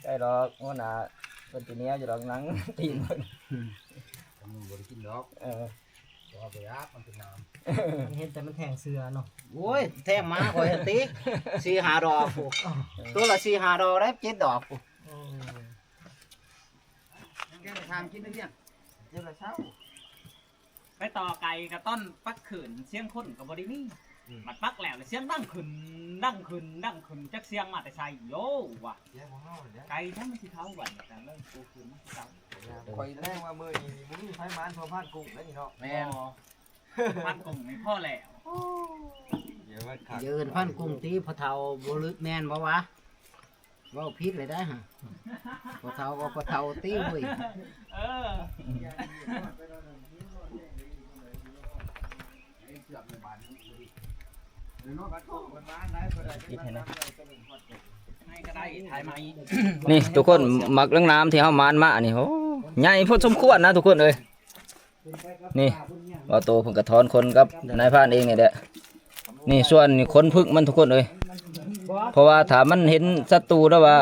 ໃຊ່ດອກ ຫົວໜ້າເພິ່ນຊິໜຽວຢູ່ດອກ ໜັງຕີນເພິ່ນ. ອືມ ມັນບໍ່ໄດ້ກິນດອກ. ເອີ ບໍ່ເອົາໄປອາບ ມັນເປັນນ້ຳ ມັນເຫັນແຕ່ມັນແທງເສືອເນາະ. ໂອ້ຍ ແທງໝາຂ້ອຍຫັ້ນຕິ ສີ່ຫ້າດອກພຸ້ນ ໂຕລະສີ່ຫ້າດອກໄດ໋ ເຈັດດອກພຸ້ນ. ໂອ້ ແກງໄປທາງກິນເດ້ອ ເຈົ້າລະເຊົ້າ ໄປຕໍ່ໄກ່ກະຕ້ອນປັກຂຶ້ນ ສຽງຄົນກະບໍ່ໄດ້ມີ. ອືມ ບັດປັກແລ້ວລະສຽງດັງຂຶ້ນ ດັງຂຶ້ນ ດັງຂຶ້ນ ຈັກສຽງມາແຕ່ໃສ. ໂຢ ວ່າ ສຽງຂອງເຮົານີ້ແຫຼະ ໄກ່ທັງມັນຊິເທົາບັດນີ້ ແຕ່ເລີ່ມໂຕຂຶ້ນມັນຊິເທົາ. ຂ້ອຍແລງວ່າມື້ນີ້ບໍ່ມີໃຜໝານເທົ່າພານກຸ້ງແລ້ວນີ້ເນາະ. ແມ່ນ ບໍ່ ພານກຸ້ງນີ້ພໍແລ້ວ. ໂອ້ ຢ່າວ່າຄັກ ຢ່າເອີ້ນພານກຸ້ງຕິ ພໍ່ເຖົ້າບໍ່ລຶກແມ່ນບໍ່ວະ? ເວົ້າຜິດເລີຍໄດ໋ຫະ ພໍ່ເຖົ້າກໍພໍ່ເຖົ້າຕິເວີຍ. ເອີ ນີ້ທຸກຄົນ ໝາກນາງນາມທີ່ເຮົາໝານມານີ້ ໂອ້ ໃຫຍ່ພໍສົມຄວນນະທຸກຄົນເອີຍ. ນີ້ บ่าวโตเพิ่นก็ถอนขนกับนายพรานเองนี่แหละ นี่ส่วนนี่ขนผึ้งมันทุกคนเอ้ย เพราะว่าถ้ามันเห็นศัตรูแล้วว่า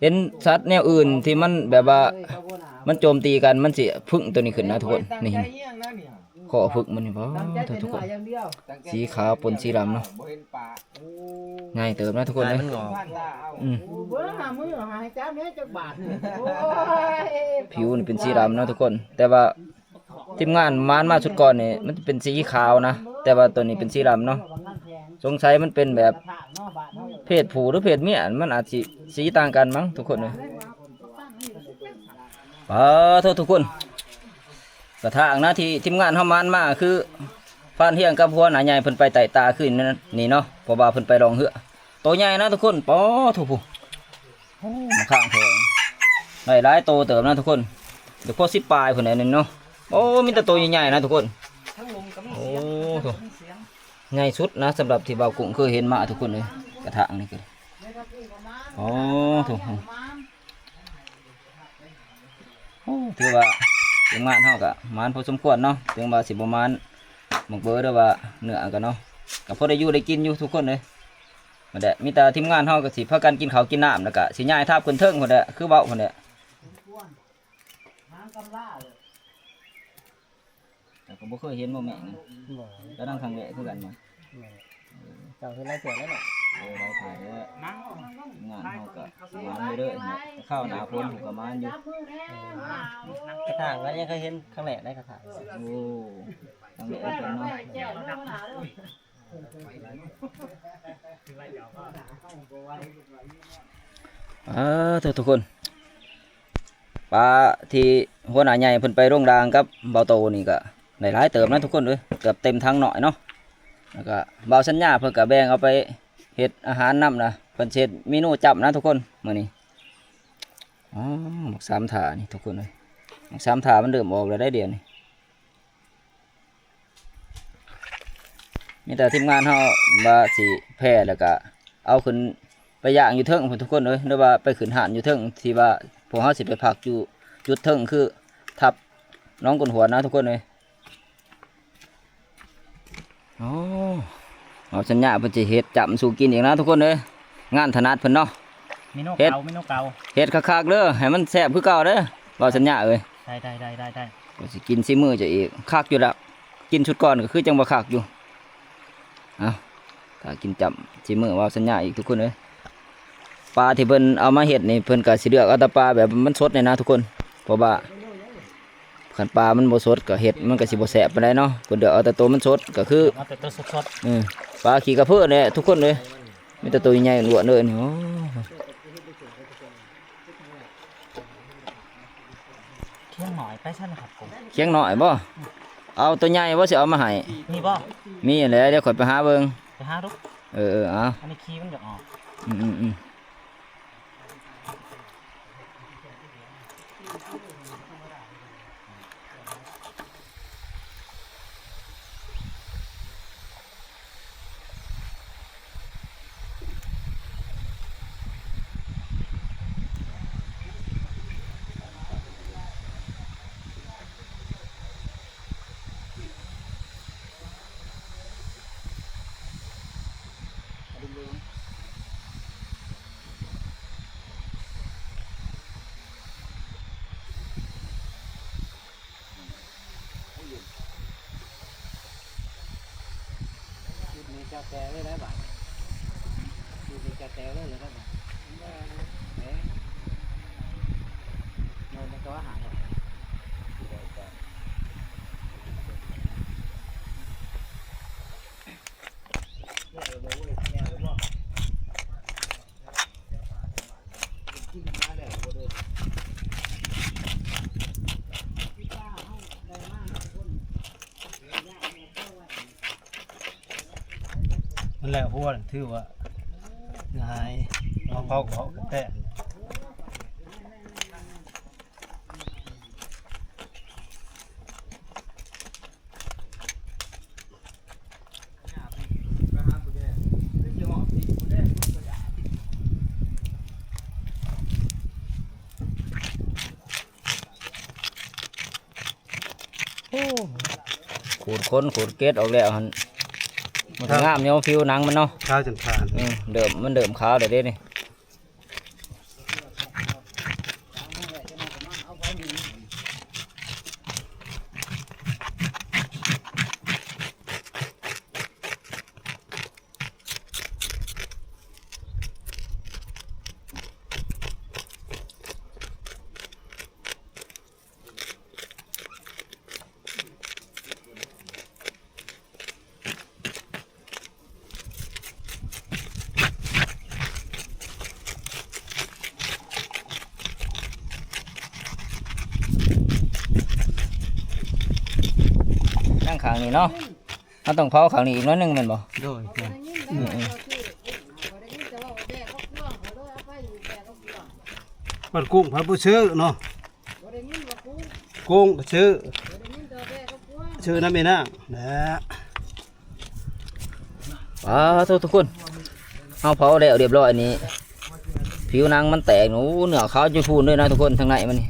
เห็นสัตว์แนวอื่นที่มันแบบว่า มันโจมตีกัน มันสิผึ้งตัวนี้ขึ้นนะทุกคน นี่ ข้อผึ้งมันนี่ ป๊าดโธ่ทุกคน สีขาวปนสีดำเนาะ ใหญ่เติบนะทุกคนเอ้ย อืม เบิ่งหามือหาให้จับแหน่จักบาทนี่ โอ้ย ผิวนี่เป็นสีดำเนาะทุกคน แต่ว่า ทีมงานมานมาชุดก่อนนี่มันเป็นสีขาวนะ แต่ว่าตัวนี้เป็นสีดำเนาะ สงสัยมันเป็นแบบเพศผู้หรือเพศเมีย มันอาจสิสีต่างกันมั้งทุกคนเอ้ย ป๊าดโธ่ทุกคน กระถางนะที่ทีมงานเฮามานมาคือพรานเฮียงกับหัวหน้าใหญ่เพิ่นไปไต่ตาคืนนี่เนาะ เพราะว่าเพิ่นไปล่องเฮือ โตใหญ่นะทุกคน ป๊าดโธ่ โอ้ มาข้างแพง ได้หลายโตเติบนะทุกคน เดี๋ยวพอสิบปลายพุ้นแหละนี่เนาะ โอ้ มีแต่โตใหญ่ๆนะทุกคน โอ้โธ่ ใหญ่สุดนะ สำหรับที่บ่าวกุ้งเคยเห็นมาทุกคนเอ้ย กระถางนี่ก็ โอ้โธ่ โอ้ ถือว่าทีมงานเฮาก็หมานพอสมควรเนาะ ถึงว่าสิบ่หมานหมากเบอหรือว่าเนื้อก็เนาะ ก็พอได้อยู่ได้กินอยู่ทุกคนเอ้ย นั่นแหละ มีแต่ทีมงานเฮาก็สิพากันกินข้าวกินน้ำ แล้วก็สิย้ายทาบขึ้นเทิงพุ้นแหละ คือเว้าพุ้นแหละ แต่ก็บ่เคยเห็นบ่แม่ง บ่ กำลังครั้งแรกคือกันนะ แม่น เจ้าเห็นหลายเทื่อแล้วเนาะ เออ หลายเทื่อแล้ว งานเฮาก็หมานอยู่เด้อ ข้าวหน้าฝนผมก็หมานอยู่ กระถางก็ยังเคยเห็นครั้งแรกได้กระถาง โอ้ ครั้งแรกเนาะ อ่า ทุก ทุกคน ปลาที่หัวหน้าใหญ่เพิ่นไปลงดางกับบ่าวโตนี่ก็ได้หลายเติบนะทุกคนเอ้ย เกือบเต็มถังน้อยเนาะ แล้วก็บ่าวสัญญาเพิ่นก็แบ่งเอาไปเฮ็ดอาหารนำนะ เพิ่นสิเฮ็ดเมนูจ้ำนะทุกคน มื้อนี้ อ๋อ หมากสามถ่านี่ทุกคนเอ้ย หมากสามถ่ามันเริ่มออกแล้วได้เดี๋ยวนี้ มีแต่ทีมงานเฮาว่าสิแผ่แล้วก็เอาขึ้นไปย่างอยู่เทิงพุ้นทุกคนเอ้ย หรือว่าไปขึ้นฮ้านอยู่เทิง ที่ว่าพวกเฮาสิไปพักอยู่จุดเทิง คือถ้ำหนองกุนหวนนะทุกคนเอ้ย โอ้ เอาสัญญาเพิ่นสิเฮ็ดจ้ำสู่กินอีกนะทุกคนเอ้ย งานถนัดเพิ่นเนาะ เมนู เฮ็ด เก่า เมนูเก่า เฮ็ดคักๆเด้อ ให้มันแซ่บคือเก่าเด้อ บ่าวสัญญาเอ้ย ได้ ได้ ได้ ได้ ได้ ก็สิกินฝีมือเจ้าอีก คักอยู่ละ กินชุดก่อนก็คือจั่งบ่คักอยู่ เอ้า ถ้ากินจ้ำฝีมือบ่าวสัญญาอีกทุกคนเอ้ย ปลาที่เพิ่นเอามาเฮ็ดนี่ เพิ่นก็สิเลือกเอาแต่ปลาแบบมันสดนี่นะทุกคน เพราะว่า คันปลามันบ่สดก็เฮ็ดมันก็สิบ่แซ่บปานใดเนาะ เพิ่นเลือกเอาแต่โตมันสด ก็คือ เอาแต่โตสดๆ เออ ปลาขี้กะเพินแหละทุกคนเอ้ย มีแต่โตใหญ่ๆล้วนๆเลยนี่ โอ้ เคียงน้อยไปซั่นนะครับผม เคียงน้อยบ่ เอาโตใหญ่บ่สิเอามาให้ มีบ่ มีแหละ เดี๋ยวข้อยไปหาเบิ่ง ไปหาดู เออๆ เอา อันนี้ขี้มันอยากออก อืมๆๆ คลิปนี้จะแตกเลยได้บ่ะ คลิปนี้จะแตกเลยได้บ่ะ เอ๊ะ มันก็หา นั่นแหละ หัวน่ะถือว่าหงาย เอาเผา เผาแท้ ไปหาผู้แดง คือสิฮอดที่ผู้แดง ผู้บ่อยาก ไปหาผู้แดง คือสิฮอดที่ผู้แดง ผู้บ่อยาก ໂອ້ ຂູດຂົນຂູດເກັດອອກແລ້ວຫັ້ນ ມັນກໍງາມຢູ່ ຜິວໜັງມັນເນາະ ຂາວຈົນຂາດ ອືມ ເລີ່ມ ມັນເລີ່ມຂາວແລ້ວເດ້ນີ້. ຍັງຂ້າງນີ້ເນາະ ເຮົາຕ້ອງເຜົາຂ້າງນີ້ອີກໜ້ອຍໜຶ່ງແມ່ນບໍ່? ໂດຍ ອືມໆ ມັນກຸ້ງພັດບໍ່ຊື້ເນາະ ກຸ້ງກໍຊື້ ຊື້ນຳແມ່ນາງແຫຼະ. ປາໂທ້ ທຸກຄົນ ເຮົາເຜົາແລ້ວຮຽບຮ້ອຍນີ້ ຜິວໜັງມັນແຕກ ໂອ້ ເນື້ອຂາວຈຸ່ນພູນເລີຍນະທຸກຄົນ ທາງໃນມັນນີ້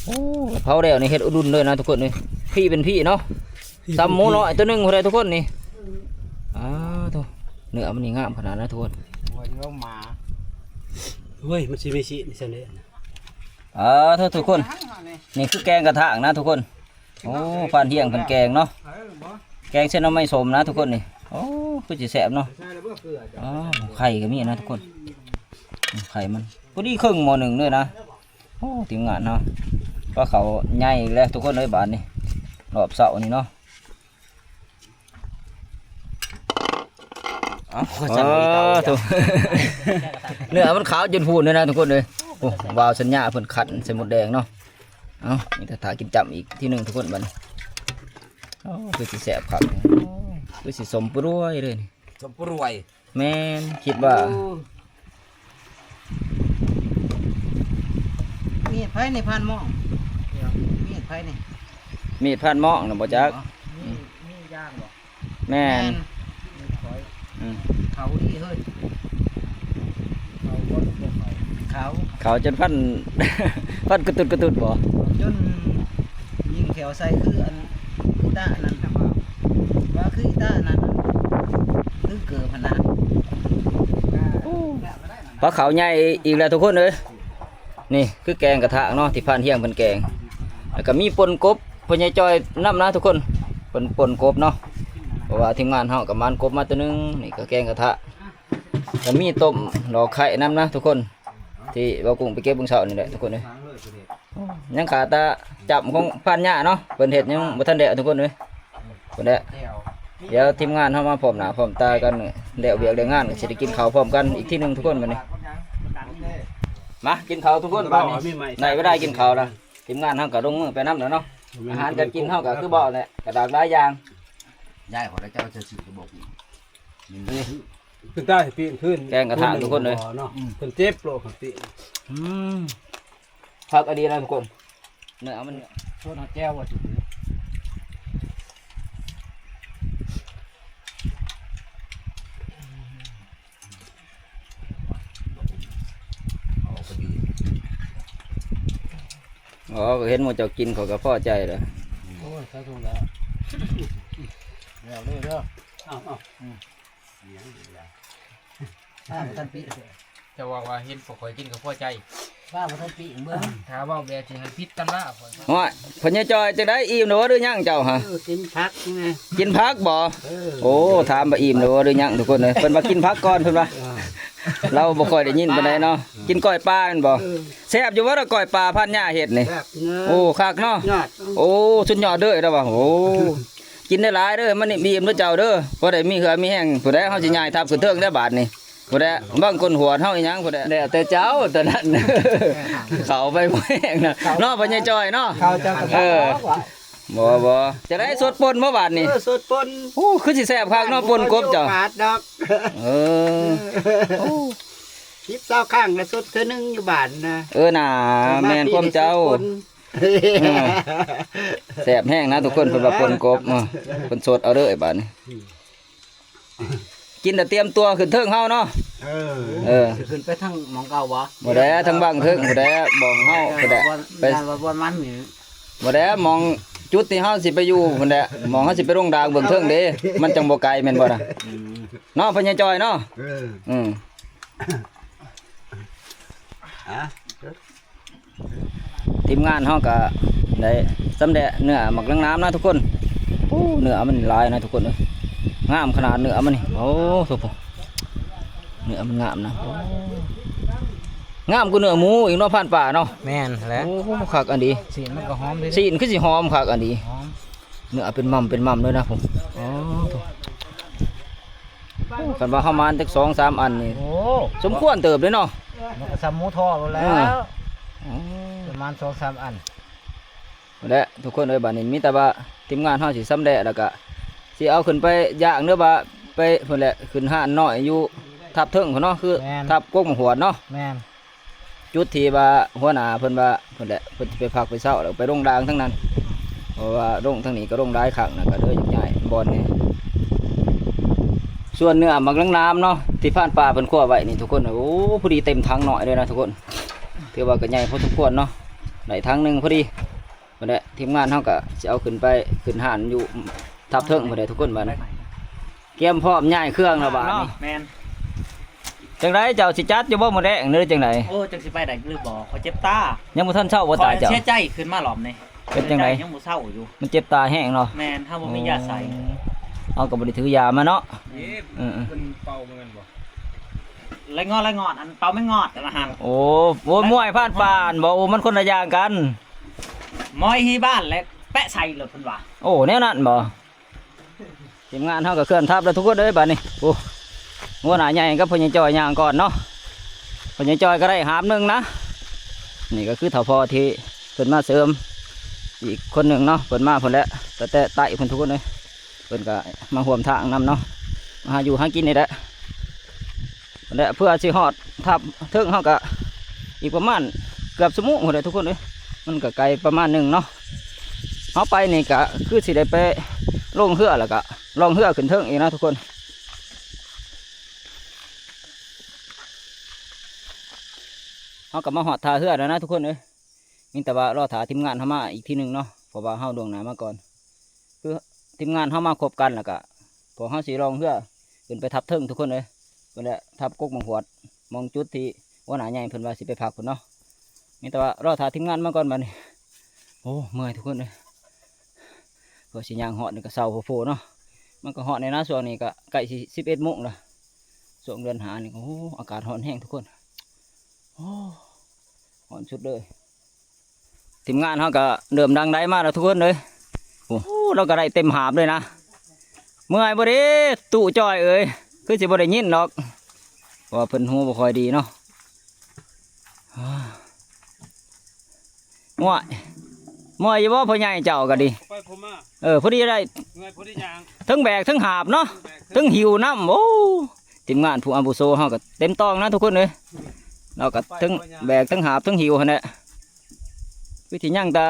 ໂອ້ ເຜົາແລ້ວນີ້ເຮັດອຸດຸນເລີຍນະທຸກຄົນເອີຍ ພີ້ເປັນພີ້ເນາະ ພີ້ເປັນພີ້ ສ່ຳໝູນ້ອຍໂຕໜຶ່ງພຸ້ນໃດທຸກຄົນນີ້ ອາໂທ້ ເນື້ອມັນນີ້ງາມຂະໜາດນະທຸກຄົນ ໂອ້ຍ ມັນຊິມີຊີ້ນຊັ້ນເດ້ ອາໂທ້ ທຸກຄົນ ນີ້ຄືແກງກະທາກນະທຸກຄົນ. ໂອ້ ພານທ່ຽງເພິ່ນແກງເນາະ ແກງໃສ່ໜໍ່ໄມ້ສົ້ມນະທຸກຄົນນີ້ ໂອ້ ຄືຊິແຊບເນາະ ອໍ ໄຂ່ກໍມີນະທຸກຄົນ ໄຂ່ມັນພໍດີເຄິ່ງໝໍ້ໜຶ່ງເລີຍນະ ໂອ້ ທີມງານເຮົາ ປາເຂົາໃຫຍ່ອີກແລ້ວທຸກຄົນເອີຍ ບາດນີ້ ຮອບເຊົ້ານີ້ເນາະ. ເອົາ ເອີ ໂທ້ ເນື້ອມັນຂາວຈົນພູນເລີຍນະທຸກຄົນເອີຍ ໂອ້ ບ່າວສັນຍາເພິ່ນຂັນໃສ່ມົດແດງເນາະ ເອົາ ມີແຕ່ຖ້າກິນຈ້ຳອີກທີໜຶ່ງທຸກຄົນບັດນີ້ ໂອ້ ຄືຊິແຊບຄັກ ຄືຊິສົ້ມປະລວຍເລີຍນີ້ ສົ້ມປະລວຍ ແມ່ນ ຄິດວ່າ ໂອ້ ມີດໃຜນີ້ ພານໝ້ອງ ມີດໃຜນີ້ ມີດພານໝ້ອງນະບໍ່ຈັກ ມີ ມີຍ່າງບໍ່ ແມ່ນ ແມ່ນ ມີດຂ້ອຍ ອືມ ເຂົາດີເຮີ້ຍ ເຂົາບໍ່ ເຂົາ ເຂົາຈົນຟັນ ຟັນກະຕຸດກະຕຸດບໍ່ ຈົນຍິງແຂວໃສ່ຄືອັນ ຄືຕາອັນນັ້ນ ວ່າຄືອີຕາອັນນັ້ນ ຄືເກີບຫັ້ນນະ ໂອ້ ປາເຂົາໃຫຍ່ອີກແລ້ວທຸກຄົນເອີຍ ນີ້ຄືແກງກະທາກເນາະ ທີ່ພານທ່ຽງເພິ່ນແກງ ແລ້ວກໍມີປົ່ນກົບ ພໍ່ໃຫຍ່ຈ່ອຍນຳນະທຸກຄົນ ເພິ່ນປົ່ນກົບເນາະ ເພາະວ່າທີມງານເຮົາກໍໝານກົບມາຕົວໜຶ່ງ ນີ້ກໍແກງກະທາ ກໍມີຕົ້ມດອກໄຂ່ນຳນະທຸກຄົນ ທີ່ບ່າວກຸ້ງໄປເກັບມື້ເຊົ້ານີ້ແຫຼະທຸກຄົນເອີຍ ຍັງຂາດແຕ່ຈ້ຳຂອງພານຍາເນາະ ເພິ່ນເຮັດຍັງບໍ່ທັນແລ້ວທຸກຄົນເອີຍ ພຸ້ນແຫຼະ ດຽວທີມງານເຮົາມາພ້ອມໜ້າພ້ອມຕາກັນ ແລ້ວວຽກແລ້ວງານກໍຊິໄດ້ກິນເຂົ້າພ້ອມກັນອີກທີໜຶ່ງທຸກຄົນບັດນີ້ ມາກິນເຂົ້າທຸກຄົນບັດນີ້ ໄດ້ເວລາກິນເຂົ້າແລ້ວ ທີມງານເຮົາກໍລົງມືໄປນຳແລ້ວເນາະ ອາຫານການກິນເຮົາກໍຄືເວົ້າແຫຼະ ກະຫຼາກຫຼາຍຢ່າງ ຍາຍ ຂໍໄດ້ເຈົ້າເຈົ້າຊື່ກະບອກ ນີ້ ເພິ່ນຕາຍປີນຄືນ ແກງກະທະທຸກຄົນເອີຍ ເນາະ ເພິ່ນເຈັບໂລດຄັນປີນ ອືມ ຄັກອີ່ຫຼີນະທຸກຄົນ ເນື້ອມັນ ຊວນເອົາແຈ່ວວ່າຊິ ອໍ ກໍເຫັນໝູ່ເຈົ້າກິນ ຂ້ອຍກໍພໍໃຈແລ້ວ ໂອ້ຍ ສາທຸແລ້ວ ແລ້ວເດີ ເອົາ ເອົາ ອືມ ຖ້າບໍ່ທັນປິດ ເຈົ້າວ່າ ວ່າເຫັນພວກຂ້ອຍກິນກໍພໍໃຈ ວ່າບໍ່ທັນປິດເບິ່ງ ຖ້າເວົ້າແບບຊິໃຫ້ຜິດຕຳລາຂ້ອຍ ໂອ້ຍ ພໍ່ໃຫຍ່ຈ່ອຍ ຈັ່ງໃດ ອີ່ມແລ້ວບໍ່ ຫຼືຍັງເຈົ້າຫະ? ເອີ ກິນຜັກນີ້ ກິນຜັກບໍ່? ເອີ ໂອ້ ຖາມວ່າອີ່ມແລ້ວບໍ່ ຫຼືຍັງ ທຸກຄົນເອີຍ ເພິ່ນວ່າກິນຜັກກ່ອນ ເພິ່ນວ່າ ເອີ ລາວບໍ່ຄ່ອຍໄດ້ຍິນປານໃດເນາະ ເອີ ກິນກ້ອຍປາແມ່ນບໍ່? ເອີ ແຊບຢູ່ບໍ່ລະ ກ້ອຍປາພານຍາເຮັດນີ້? ແຊບເນາະ ໂອ້ ຄັກເນາະ ຍອດ ໂອ້ ສຸດຍອດເດີລະວ່າ ໂອ້ ກິນໄດ້ຫຼາຍເດີ ມັນອີ່ມເດີເຈົ້າເດີ ພໍໄດ້ມີເຫື່ອມີແຮງ ຜູ້ໃດເຮົາຊິຍ້າຍທັບຂຶ້ນເທິງແລ້ວບາດນີ້ ຜູ້ໃດເບິ່ງກົ້ນຫວດເຮົາອີ່ຫຍັງ ຜູ້ໃດ ແລ້ວແຕ່ເຈົ້າຕອນນັ້ນ ເຂົ້າໄປບໍ່ແຮງນະ ເຂົ້າ ເນາະ ພໍ່ໃຫຍ່ຈ່ອຍເນາະ ເຂົ້າເຈົ້າກໍ ເອີ ເຂົ້າ ບໍ່ ບໍ່ ຈະໄດ້ສົດປົ່ນບໍ່ບາດນີ້ ເອີ ສົດປົ່ນ ໂອ້ ຄືຊິແຊບຄັກເນາະ ປົ່ນກົບເຈົ້າ ໂອກາດດອກ ເອີ ໂອ້ ສິບຊາວຄັ້ງລະສົດເທື່ອໜຶ່ງຢູ່ບ້ານນະ ເອີ ນາ ແມ່ນຄວາມເຈົ້າ ເອີ ແຊບແຮງນະທຸກຄົນ ເພິ່ນວ່າປົ່ນກົບ ເອີ ເພິ່ນສົດເອົາເລີຍບາດນີ້ ກິນແລ້ວຕຽມຕົວຂຶ້ນເທິງເຮົາເນາະ ເອີ ເອີ ຊິຂຶ້ນໄປທາງໝ່ອງເກົ່າບໍ່? ບໍ່ແລ້ວ ທາງບັ້ງເທິງບໍ່ແລ້ວ ບ່ອນເຮົາບໍ່ແລ້ວ ໄປ ຢ້ານວ່າບ່ອນມັນນີ້ ບໍ່ແລ້ວ ໝ່ອງ ຈຸດທີ່ເຮົາຊິໄປຢູ່ພຸ້ນແຫຼະ ໝ່ອງເຮົາຊິໄປລົງດາງເບື້ອງເທິງເດ້ ມັນຈັ່ງບໍ່ໄກແມ່ນບໍ່ນະ? ເນາະ ພໍ່ໃຫຍ່ຈ້ອຍເນາະ? ເອີ ອືມ ຮະ ທີມງານເຮົາກໍໄດ້ຊຳແຫຼະເນື້ອໝາກນາງນາມນະທຸກຄົນ. ໂອ້ ເນື້ອມັນຫຼາຍນະທຸກຄົນເອີຍ ງາມຂະໜາດເນື້ອມັນນີ້. ໂອ້ ໂທ້ ເນື້ອມັນງາມນະ ໂອ້ ງາມກວ່າເນື້ອໝູອີກເນາະ ພານປ່າເນາະ. ແມ່ນແຫຼະ ໂອ້ ຄັກອັນດີ ຊີ້ນມັນກໍຫອມເດ້ ຊີ້ນຄືຊິຫອມຄັກອັນດີ ຫອມ ເນື້ອເປັນໝ່ຳເປັນໝ່ຳເລີຍນະ ໂອ້ ໂທ້. ໂອ້ ຄັນວ່າເຮົາມານຈັກສອງສາມອັນນີ້ ໂອ້ ສົມຄວນເຕີບເດ້ເນາະ ມັນກໍສ່ຳໝູທໍ່ໂລດແລ້ວ ເອີ ປະມານສອງສາມອັນ. ແລະທຸກຄົນເອີຍ ບາດນີ້ມີແຕ່ວ່າທີມງານເຮົາຊິຊຳແຫຼະ ແລ້ວກະຊິເອົາຂຶ້ນໄປຍ່າງ ຫຼືວ່າໄປພຸ້ນແຫຼະ ຂຶ້ນຮ້ານນ້ອຍຢູ່ທັບເທິງພຸ້ນເນາະ ຄື ແມ່ນ ທັບກົກໝາກຫວດເນາະ. ແມ່ນ ຈຸດທີ່ວ່າຫົວໜ້າເພິ່ນວ່າພຸ້ນແຫຼະ ເພິ່ນຊິໄປພັກໄປເຊົາ ແລ້ວໄປລົງດາງທັງນັ້ນ ເພາະວ່າລົງທາງນີ້ກໍລົງຫຼາຍຄັ້ງນະ ກໍເລີຍຢາກຍ້າຍບ່ອນແດ່. ສ່ວນເນື້ອໝາກນາງນາມເນາະ ທີ່ພານປ່າເພິ່ນຄົວໄວ້ນີ້ທຸກຄົນ ໂອ້ ພໍດີເຕັມຖັງນ້ອຍເລີຍນະທຸກຄົນ ຖືວ່າກໍໃຫຍ່ພໍສົມຄວນເນາະ ໄດ້ຖັງໜຶ່ງພໍດີ. ບັດນີ້ທີມງານເຮົາກໍຊິເອົາຂຶ້ນໄປ ຂຶ້ນຮ້ານຢູ່ທັບເທິງບັດນີ້ທຸກຄົນ ບັດນີ້ກຽມພ້ອມຍ້າຍເຄື່ອງແລ້ວບາດນີ້. ແມ່ນ ຈັ່ງໃດເຈົ້າຊິຈັດຢູ່ບໍ່ມື້ແລງ ຫຼືຈັ່ງໃດ? ໂອ້ ຈັກຊິໄປໄດ້ຫຼືບໍ່ ຂ້ອຍເຈັບຕາ ຍັງບໍ່ທັນເຊົາບໍ່ຕາເຈົ້າ? ຂ້ອຍເສຍໃຈຂຶ້ນມາລອບນີ້ ເປັນຈັ່ງໃດ? ຍັງບໍ່ເຊົາຢູ່ ມັນເຈັບຕາແຮງເນາະ. ແມ່ນ ເຮົາບໍ່ມີຢາໃສ່ ເຮົາກໍບໍ່ໄດ້ຖືຢາມາເນາະ. ເອີໆ ເພິ່ນເປົ່າແມ່ນບໍ່? ໄລງອດ ໄລງອດ ອັນເປົ່າແມ່ນງອດ ອັນນັ້ນຫັ້ນ. ໂອ້ ໂອ້ ມວຍຜ່ານປ່ານບໍ່? ໂອ້ ມັນຄົນລະຢ່າງກັນ ມອຍຮີບ້ານ ແລະ ແປະໃສ່ໂລດເພິ່ນວ່າ. ໂອ້ ແນວນັ້ນບໍ່? ທີມງານເຮົາກໍເຄື່ອນທັບແລ້ວທຸກຄົນເອີຍ ບາດນີ້. ໂອ້ ຫົວໜ້າໃຫຍ່ກັບພໍ່ໃຫຍ່ຈ້ອຍຍ່າງກ່ອນເນາະ ພໍ່ໃຫຍ່ຈ້ອຍກໍໄດ້ຫາບໜຶ່ງນະ. ນີ້ກໍຄືເຖົ້າພໍ່ທີ່ເພິ່ນມາເສີມອີກຄົນໜຶ່ງເນາະ ເພິ່ນມາພຸ້ນແຫຼະ ແຕ່ ແຕ່ໃຕ້ພຸ້ນທຸກຄົນເອີຍ. ເພິ່ນກໍມາຮ່ວມທາງນຳເນາະ ມາຫາຢູ່ຫາກິນນີ້ແຫຼະ ແລະ ເພື່ອຊິຮອດທັບເທິງເຮົາກໍອີກປະມານເກືອບຊົ່ວໂມງພຸ້ນແຫຼະທຸກຄົນເອີຍ. ມັນກໍໄກປະມານໜຶ່ງເນາະ ເຮົາໄປນີ້ກໍຄືຊິໄດ້ໄປລົງເຮືອ ແລ້ວກໍລ່ອງເຮືອຂຶ້ນເທິງອີກນະທຸກຄົນ. ເຮົາກໍມາຮອດທ່າເຮືອແລ້ວນະທຸກຄົນເອີຍ. ມີແຕ່ວ່າລໍຖ້າທີມງານເຮົາມາອີກທີໜຶ່ງເນາະ ເພາະວ່າເຮົາລ່ວງໜ້າມາກ່ອນ ຄືທີມງານເຮົາມາຄົບກັນ ແລ້ວກະພວກເຮົາຊິລ່ອງເຮືອຂຶ້ນໄປທັບເທິງທຸກຄົນເອີຍ ພຸ້ນແຫຼະ ທັບກົກໝາກຫວດ ໝ່ອງຈຸດທີ່ຫົວໜ້າໃຫຍ່ເພິ່ນວ່າຊິໄປພັກພຸ້ນເນາະ. ມີແຕ່ວ່າລໍຖ້າທີມງານມາກ່ອນບາດນີ້. ໂອ້ ເມື່ອຍທຸກຄົນເອີຍ ກວ່າຊິຍ່າງຮອດນີ້ກໍເຊົາໂພໆເນາະ. ມັນກໍຮອດແດ່ນະ ຊ່ວງນີ້ກໍໃກ້ຊິສິບເອັດໂມງແລ້ວ ຊ່ວງເດືອນຫ້ານີ້. ໂອ້ ອາກາດຮ້ອນແຮງທຸກຄົນ ໂອ້ ຮ້ອນສຸດເລີຍ. ທີມງານເຮົາກໍເລີ່ມດັງໄດມາແລ້ວທຸກຄົນເອີຍ. ໂອ້ ລາວກໍໄດ້ເຕັມຫາບເລີຍນະ. ເມື່ອຍບໍ່ເດ້ ຕູ້ຈ້ອຍເອີຍ? ຄືຊິບໍ່ໄດ້ຍິນດອກ ເພາະວ່າເພິ່ນຫູບໍ່ຄ່ອຍດີເນາະ. ໂອ້ຍ ເມື່ອຍຢູ່ບໍ່ພໍ່ໃຫຍ່ເຈົ້າກໍດີ? ໄປຜູ້ມາ ເອີ ພໍດີໄດ້ ເມື່ອຍພໍດີຍ່າງ ເທິງແບກເທິງຫາບເນາະ ເທິງຫິ້ວນຳ. ໂອ້ ທີມງານຜູ້ອາວຸໂສເຮົາກໍເຕັມຕອງນະທຸກຄົນເອີຍ ລາວກໍເທິງແບກເທິງຫາບເທິງຫິ້ວຫັ້ນແຫຼະ. ຄືທີ່ຍັງແຕ່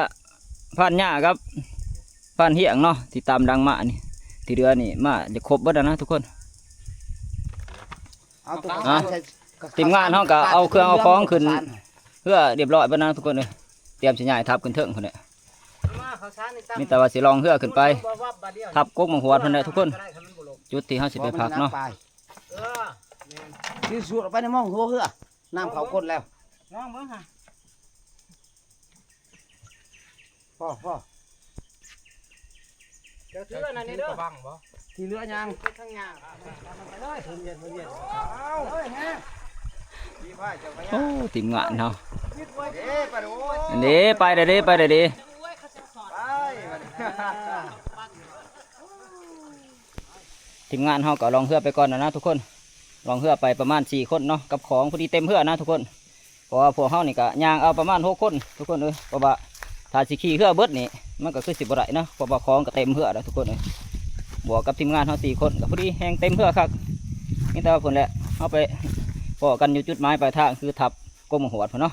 ພານຍ່າກັບພານຮຽງເນາະ ທີ່ຕາມຫຼັງມານີ້ ທີ່ເຫຼືອນີ້ມາຈະຄົບເບິດແລ້ວນະທຸກຄົນ. ເອົາ ທີມງານເຮົາກໍເອົາເຄື່ອງເອົາຂອງຂຶ້ນເຮືອຮຽບຮ້ອຍເບິດນະທຸກຄົນເອີຍ. ຕຽມຊິຍ້າຍທັບຂຶ້ນເທິງພຸ້ນແຫຼະ ມີແຕ່ວ່າຊິລ່ອງເຮືອຂຶ້ນໄປທັບກົກໝາກຫວດພຸ້ນແຫຼະທຸກຄົນ ຈຸດທີ່ເຮົາຊິໄປພັກເນາະ. ຊິສູດອອກໄປໃນໝ່ອງຫົວເຮືອ ນ້ຳເຂົ້າກົ້ນແລ້ວ ລອງເບິ່ງຫາ. ພໍ ພໍ ເຈົ້າຖືອັນນັ້ນນີ້ເດີ ທີ່ເຫຼືອຍ່າງ ເປັນທາງຍ່າງ ເອີຍ ເອີຍ ໂອ້ ທີມງານເຮົາ ເດ້ ໄປເດີ ໄປເດີ ໄປເດີ. ທີມງານເຮົາກໍລ່ອງເຮືອໄປກ່ອນນະທຸກຄົນ ລ່ອງເຮືອໄປປະມານສີ່ຄົນເນາະ ກັບຂອງພໍດີເຕັມເຮືອນະທຸກຄົນ. ເພາະວ່າພວກເຮົານີ້ກໍຍ່າງເອົາປະມານຫົກຄົນທຸກຄົນເອີຍ ເພາະວ່າຖ້າຊິຂີ່ເຮືອເບິດນີ້ ມັນກໍຄືຊິບໍ່ໄດ້ເນາະ ເພາະວ່າຂອງກໍເຕັມເຮືອແລ້ວທຸກຄົນເອີຍ. ບວກກັບທີມງານເຮົາສີ່ຄົນກໍພໍດີແຮງເຕັມເຮືອຄັກ. ມີແຕ່ວ່າພຸ້ນແຫຼະ ເຮົາໄປພໍ້ກັນຢູ່ຈຸດໝາຍປາຍທາງ ຄືທັບກົກໝາກຫວດພຸ້ນເນາະ.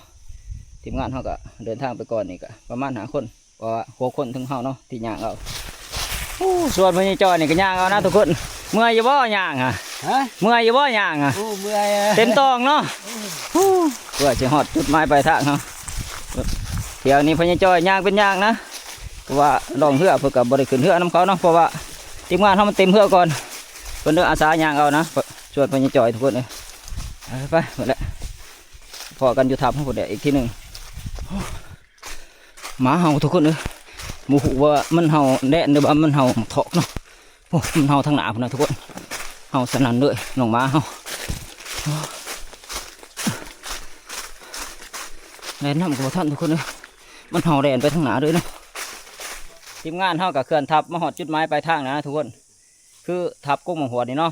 ທີມງານເຮົາກໍເດີນທາງໄປກ່ອນນີ້ກໍປະມານຫ້າຄົນ ເພາະວ່າຫົວຄົນເຖິງເຮົາເນາະທີ່ຍ່າງເອົາ. ໂອ້ ສ່ວນພໍ່ໃຫຍ່ຈ້ອຍນີ້ກໍຍ່າງເອົານະທຸກຄົນ. ເມື່ອຍຢູ່ບໍ່ຍ່າງຫະ? ຮະ? ເມື່ອຍຢູ່ບໍ່ຍ່າງຫະ? ໂອ້ ເມື່ອຍ ເຕັມຕອງເນາະ. ໂອ້ ເພື່ອຊິຮອດຈຸດໝາຍປາຍທາງເຮົາ. ແຖວນີ້ພໍ່ໃຫຍ່ຈ້ອຍຍ່າງເປັນຍ່າງນະ. ເພາະວ່າລ່ອງເຮືອເພິ່ນກໍບໍ່ໄດ້ຂຶ້ນເຮືອນຳເຂົາເນາະ ເພາະວ່າທີມງານເຮົາມັນເຕັມເຮືອກ່ອນ ເພິ່ນເລີຍອາສາຍ່າງເອົານະ ຊວນພະຍາຈອຍທຸກຄົນເອີຍ. ໄປ ໄປ ໝົດແລ້ວ ພໍ້ກັນຢູ່ຖ້ຳພຸ້ນແຫຼະອີກທີໜຶ່ງ. ໝາເຫົ່າທຸກຄົນເອີຍ ບໍ່ຮູ້ວ່າມັນເຫົ່າແດນ ຫຼືວ່າມັນເຫົ່າໝາກຖອກເນາະ. ໂອ້ ມັນເຫົ່າທາງໜ້າພຸ້ນນະທຸກຄົນ ເຫົ່າສະໜັ່ນເລີຍນ້ອງໝາເຮົາ. ແລ່ນນຳກໍບໍ່ທັນທຸກຄົນເອີຍ ມັນເຫົ່າແລ່ນໄປທາງໜ້າເລີຍເນາະ. ທີມງານເຮົາກໍເຄື່ອນທັບມາຮອດຈຸດໝາຍປາຍທາງແລ້ວນະທຸກຄົນ ຄືທັບກົກໝາກຫວດນີ້ເນາະ.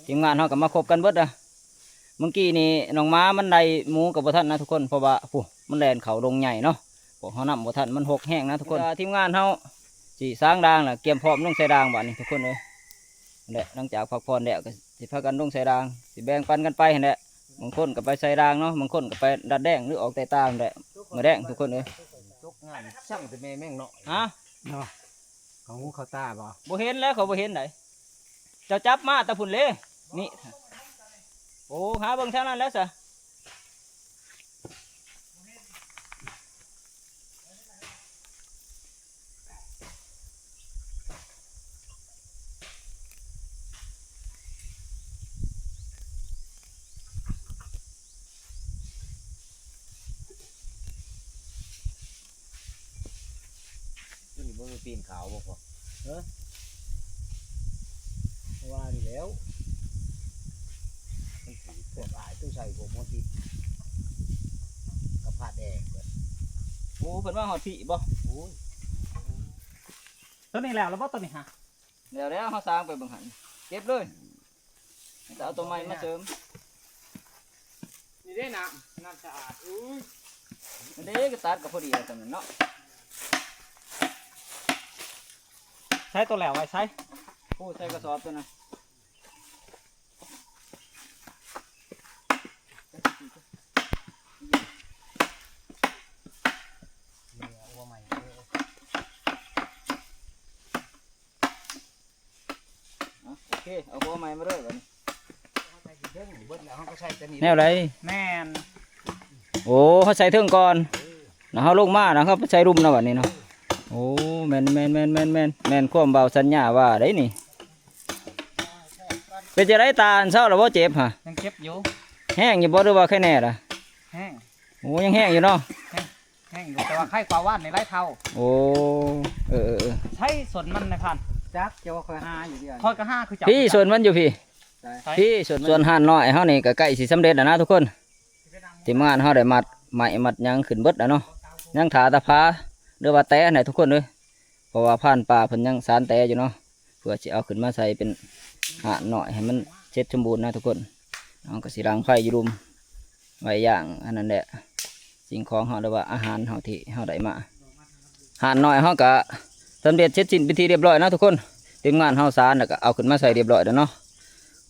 ທີມງານເຮົາກໍມາຄົບກັນເບິດນະ. ເມື່ອກີ້ນີ້ນ້ອງໝາມັນໄລ່ໝູກໍບໍ່ທັນນະທຸກຄົນ ເພາະວ່າ ໂອ້ ມັນແລ່ນເຂົ້າດົງໃຫຍ່ເນາະ ພວກເຮົານຳບໍ່ທັນ ມັນຮົກແຮງນະທຸກຄົນ. ທີມງານເຮົາຊິສາງດາງລະ ກຽມພ້ອມລົງໃສ່ດາງບາດນີ້ທຸກຄົນເອີຍ. ແລະ ຫຼັງຈາກພັກຜ່ອນແລ້ວກໍຊິພາກັນລົງໃສ່ດາງ ຊິແບ່ງປັນກັນໄປຫັ້ນແຫຼະ. ບາງຄົນກໍໄປໃສ່ດາງເນາະ ບາງຄົນກໍໄປດັດແດ້ງ ຫຼືອອກແຕ່ຕາຫັ້ນແຫຼະ ມື້ແລງທຸກຄົນເອີຍ. ຕົກງານຊ່າງແຕ່ແມ່ແມ່ງເນາະ ຮະ ເນາະ ເຂົາຫູເຂົາຕາບໍ່? ບໍ່ເຫັນແລ້ວ ເຂົາບໍ່ເຫັນໃດ. ເຈົ້າຈັບມາແຕ່ພຸ້ນເລ ນີ້ ໂອ້ ຫາເບິ່ງທາງນັ້ນແລ້ວຊະ. ຕົວນີ້ບໍ່ມີຕີນຂາວບໍ່ພໍ່? ເອີ ວ່ານີ້ແລ້ວ ມັນຖືກພວກອ້າຍຕົວໃສ່ພວກໝໍຕິດກັບພາແດງເພິ່ນ. ໂອ້ ເພິ່ນມາຮອດພີ້ບໍ່? ໂອ້ຍ ຕົວນີ້ແລ້ວລະບໍ່ ຕົວນີ້ຫາ? ແລ້ວແລ້ວ ເຮົາສ້າງໄປເບິ່ງຫັ້ນ ເກັບເລີຍ ຈະເອົາຕົວໃໝ່ມາເສີມ. ນີ້ເດ້ນ້ຳ ນ້ຳສະອາດ. ອຸ້ຍ ອັນເດ້ ກໍຕັດກໍພໍດີແລ້ວສ່ຳນັ້ນເນາະ. ໃຊ້ຕົວແຫຼວໄວ້ໃຊ້ ໂອ້ ໃສ່ກະສອບຕົວນັ້ນ. ເອົາຫົວໃໝ່ ເອີ ເອົາ ໂອເຄ ເອົາຫົວໃໝ່ມາເລີຍບາດນີ້. ເທິງເບິດແລ້ວ ເຮົາກໍໃສ່ແຕ່ນີ້ ແນວໃດ? ແມ່ນ ໂອ້ ເຮົາໃສ່ເທິງກ່ອນ ແລ້ວເຮົາລົງມາ ແລ້ວເຮົາໄປໃສ່ລຸ່ມເນາະ ບາດນີ້ເນາະ. ໂອ້ ແມ່ນ ແມ່ນ ແມ່ນ ແມ່ນ ແມ່ນ ແມ່ນຄວາມບ່າວສັນຍາວ່າໄດ໋ນີ້. ເປັນຈັ່ງໃດ ຕາອັນເຊົາລະບໍ່ເຈັບຫະ? ຍັງເຈັບຢູ່. ແຫ້ງຢູ່ບໍ່ ຫຼືວ່າໄຄແນ່ລະ? ແຫ້ງ. ໂອ້ ຍັງແຫ້ງຢູ່ເນາະ. ແຫ້ງ ແຫ້ງຢູ່ ແຕ່ວ່າໄຄກວ່າວານນີ້ຫຼາຍເທົ່າ. ໂອ້ ເອີ ເອີ ເອີ ໃຊ້ສົ້ນມັນນາຍພານ? ຈັກ ເຈົ້າວ່າຂ້ອຍຫາຢູ່ດຽວ ຂ້ອຍກໍຫາຄືເຈົ້າ. ພີ້ ສົ້ນມັນຢູ່ພີ້. ໃສ? ພີ້ ສ່ວນ ສ່ວນຮ້ານນ້ອຍເຮົານີ້ກໍໃກ້ຊິສຳເລັດແລ້ວນະທຸກຄົນ. ທີມງານເຮົາໄດ້ມັດໄມ້ມັດຫຍັງຂຶ້ນເບິດແລ້ວເນາະ ຍັງຖ້າແຕ່ຝາ ຫຼືວ່າແຕນແຫຼະທຸກຄົນເອີຍ. ເພາະວ່າພານປ່າເພິ່ນຍັງສານແຕຢູ່ເນາະ ເພື່ອຊິເອົາຂຶ້ນມາໃສ່ເປັນຮ້ານນ້ອຍໃຫ້ມັນເສັດສົມບູນນະທຸກຄົນ. ເຮົາກໍຊິດັງໄຟຢູ່ລຸ່ມ ໄວ້ຢ່າງອັນນັ້ນແຫຼະ ສິ່ງຂອງເຮົາ ຫຼືວ່າອາຫານເຮົາທີ່ເຮົາໄດ້ມາ. ຮ້ານນ້ອຍເຮົາກະສຳເລັດເສັດສິ້ນເປັນທີ່ລຽບຮ້ອຍເນາະທຸກຄົນ. ທີມງານເຮົາສານແລ້ວກະເອົາຂຶ້ນມາໃສ່ລຽບຮ້ອຍແລ້ວເນາະ.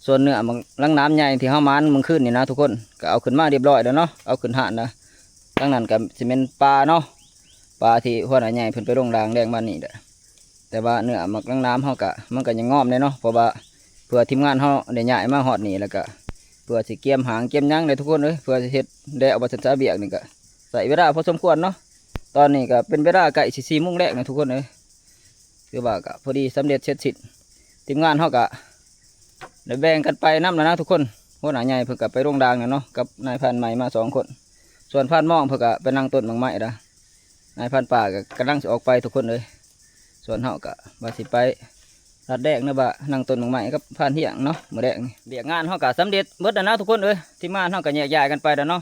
ສ່ວນເນື້ອບັກນາງໜາມໃຫຍ່ທີ່ເຮົາໝານມື້ຄືນນີ້ນະທຸກຄົນ ກະເອົາຂຶ້ນມາລຽບຮ້ອຍແລ້ວເນາະ ເອົາຂຶ້ນຮ້ານນະ. ທາງນັ້ນກະຊິແມ່ນປາເນາະ ປາທີ່ຫົວໜ້າໃຫຍ່ເພິ່ນໄປລົງດາງແລງມານີ້ແຫຼະ. ແຕ່ວ່າເນື້ອບັກນາງໜາມເຮົາກະ ມັນກະຍັງງອມແດ່ເນາະ ເພາະວ່າເພື່ອທີມງານເຮົາໄດ້ຍ້າຍມາຮອດນີ້ ແລ້ວກະເພື່ອຊິກຽມຫາງກຽມຫຍັງເດ້ທຸກຄົນເອີຍ ເພື່ອຊິເຮັດແດ່ ເອົາໄປສັນສາວຽກນີ້ກະໃຊ້ເວລາພໍສົມຄວນເນາະ. ຕອນນີ້ກະເປັນເວລາໃກ້ຊິສີ່ໂມງແລງນະທຸກຄົນເອີຍ ຖືວ່າກະພໍດີສຳເລັດເສັດສິ້ນ. ທີມງານເຮົາກະໄດ້ແບ່ງກັນໄປນຳແລ້ວນະທຸກຄົນ. ຫົວໜ້າໃຫຍ່ເພິ່ນກະໄປລົງດາງແລ້ວເນາະ ກັບນາຍພານໃໝ່ມາສອງຄົນ. ສ່ວນພານມອງເພິ່ນກະໄປນັ່ງຕົ້ນໝາກໄມ້ລະ. ນາຍພານປ່າກໍກຳລັງຊິອອກໄປທຸກຄົນເອີຍ. ສ່ວນເຮົາກໍວ່າຊິໄປລັດແດງ ຫຼືວ່ານັ່ງຕົ້ນໝາກໄມ້ກັບພານຮຽງເນາະ ມື້ແລງນີ້. ວຽກງານເຮົາກໍສຳເລັດເບິດແລ້ວນະທຸກຄົນເອີຍ. ທີມງານເຮົາກໍແຍກຍ້າຍກັນໄປແລ້ວເນາະ.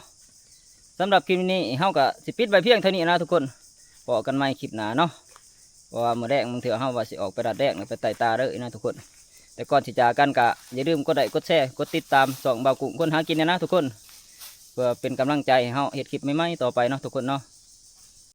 ສຳລັບຄລິບນີ້ເຮົາກໍຊິປິດໄວ້ພຽງເທົ່ານີ້ນະທຸກຄົນ. ພໍ້ກັນໃໝ່ຄລິບໜ້າເນາະ. ເພາະວ່າມື້ແລງບາງເທື່ອເຮົາວ່າຊິອອກໄປລັດແດງ ຫຼືໄປໄຕ່ປ່າເລີຍນະທຸກຄົນ. ແຕ່ກ່ອນຊິຈາກກັນກໍຢ່າລືມກົດໄລ້ ກົດແຊ ກົດຕິດຕາມຊ່ອງບ່າວກຸ້ງຄົນຫາກິນແດ່ນະທຸກຄົນ ເພື່ອເປັນກຳລັງໃຈໃຫ້ເຮົາເຮັດຄລິບໃໝ່ໆຕໍ່ໄປເນາະທຸກຄົນເນາະ.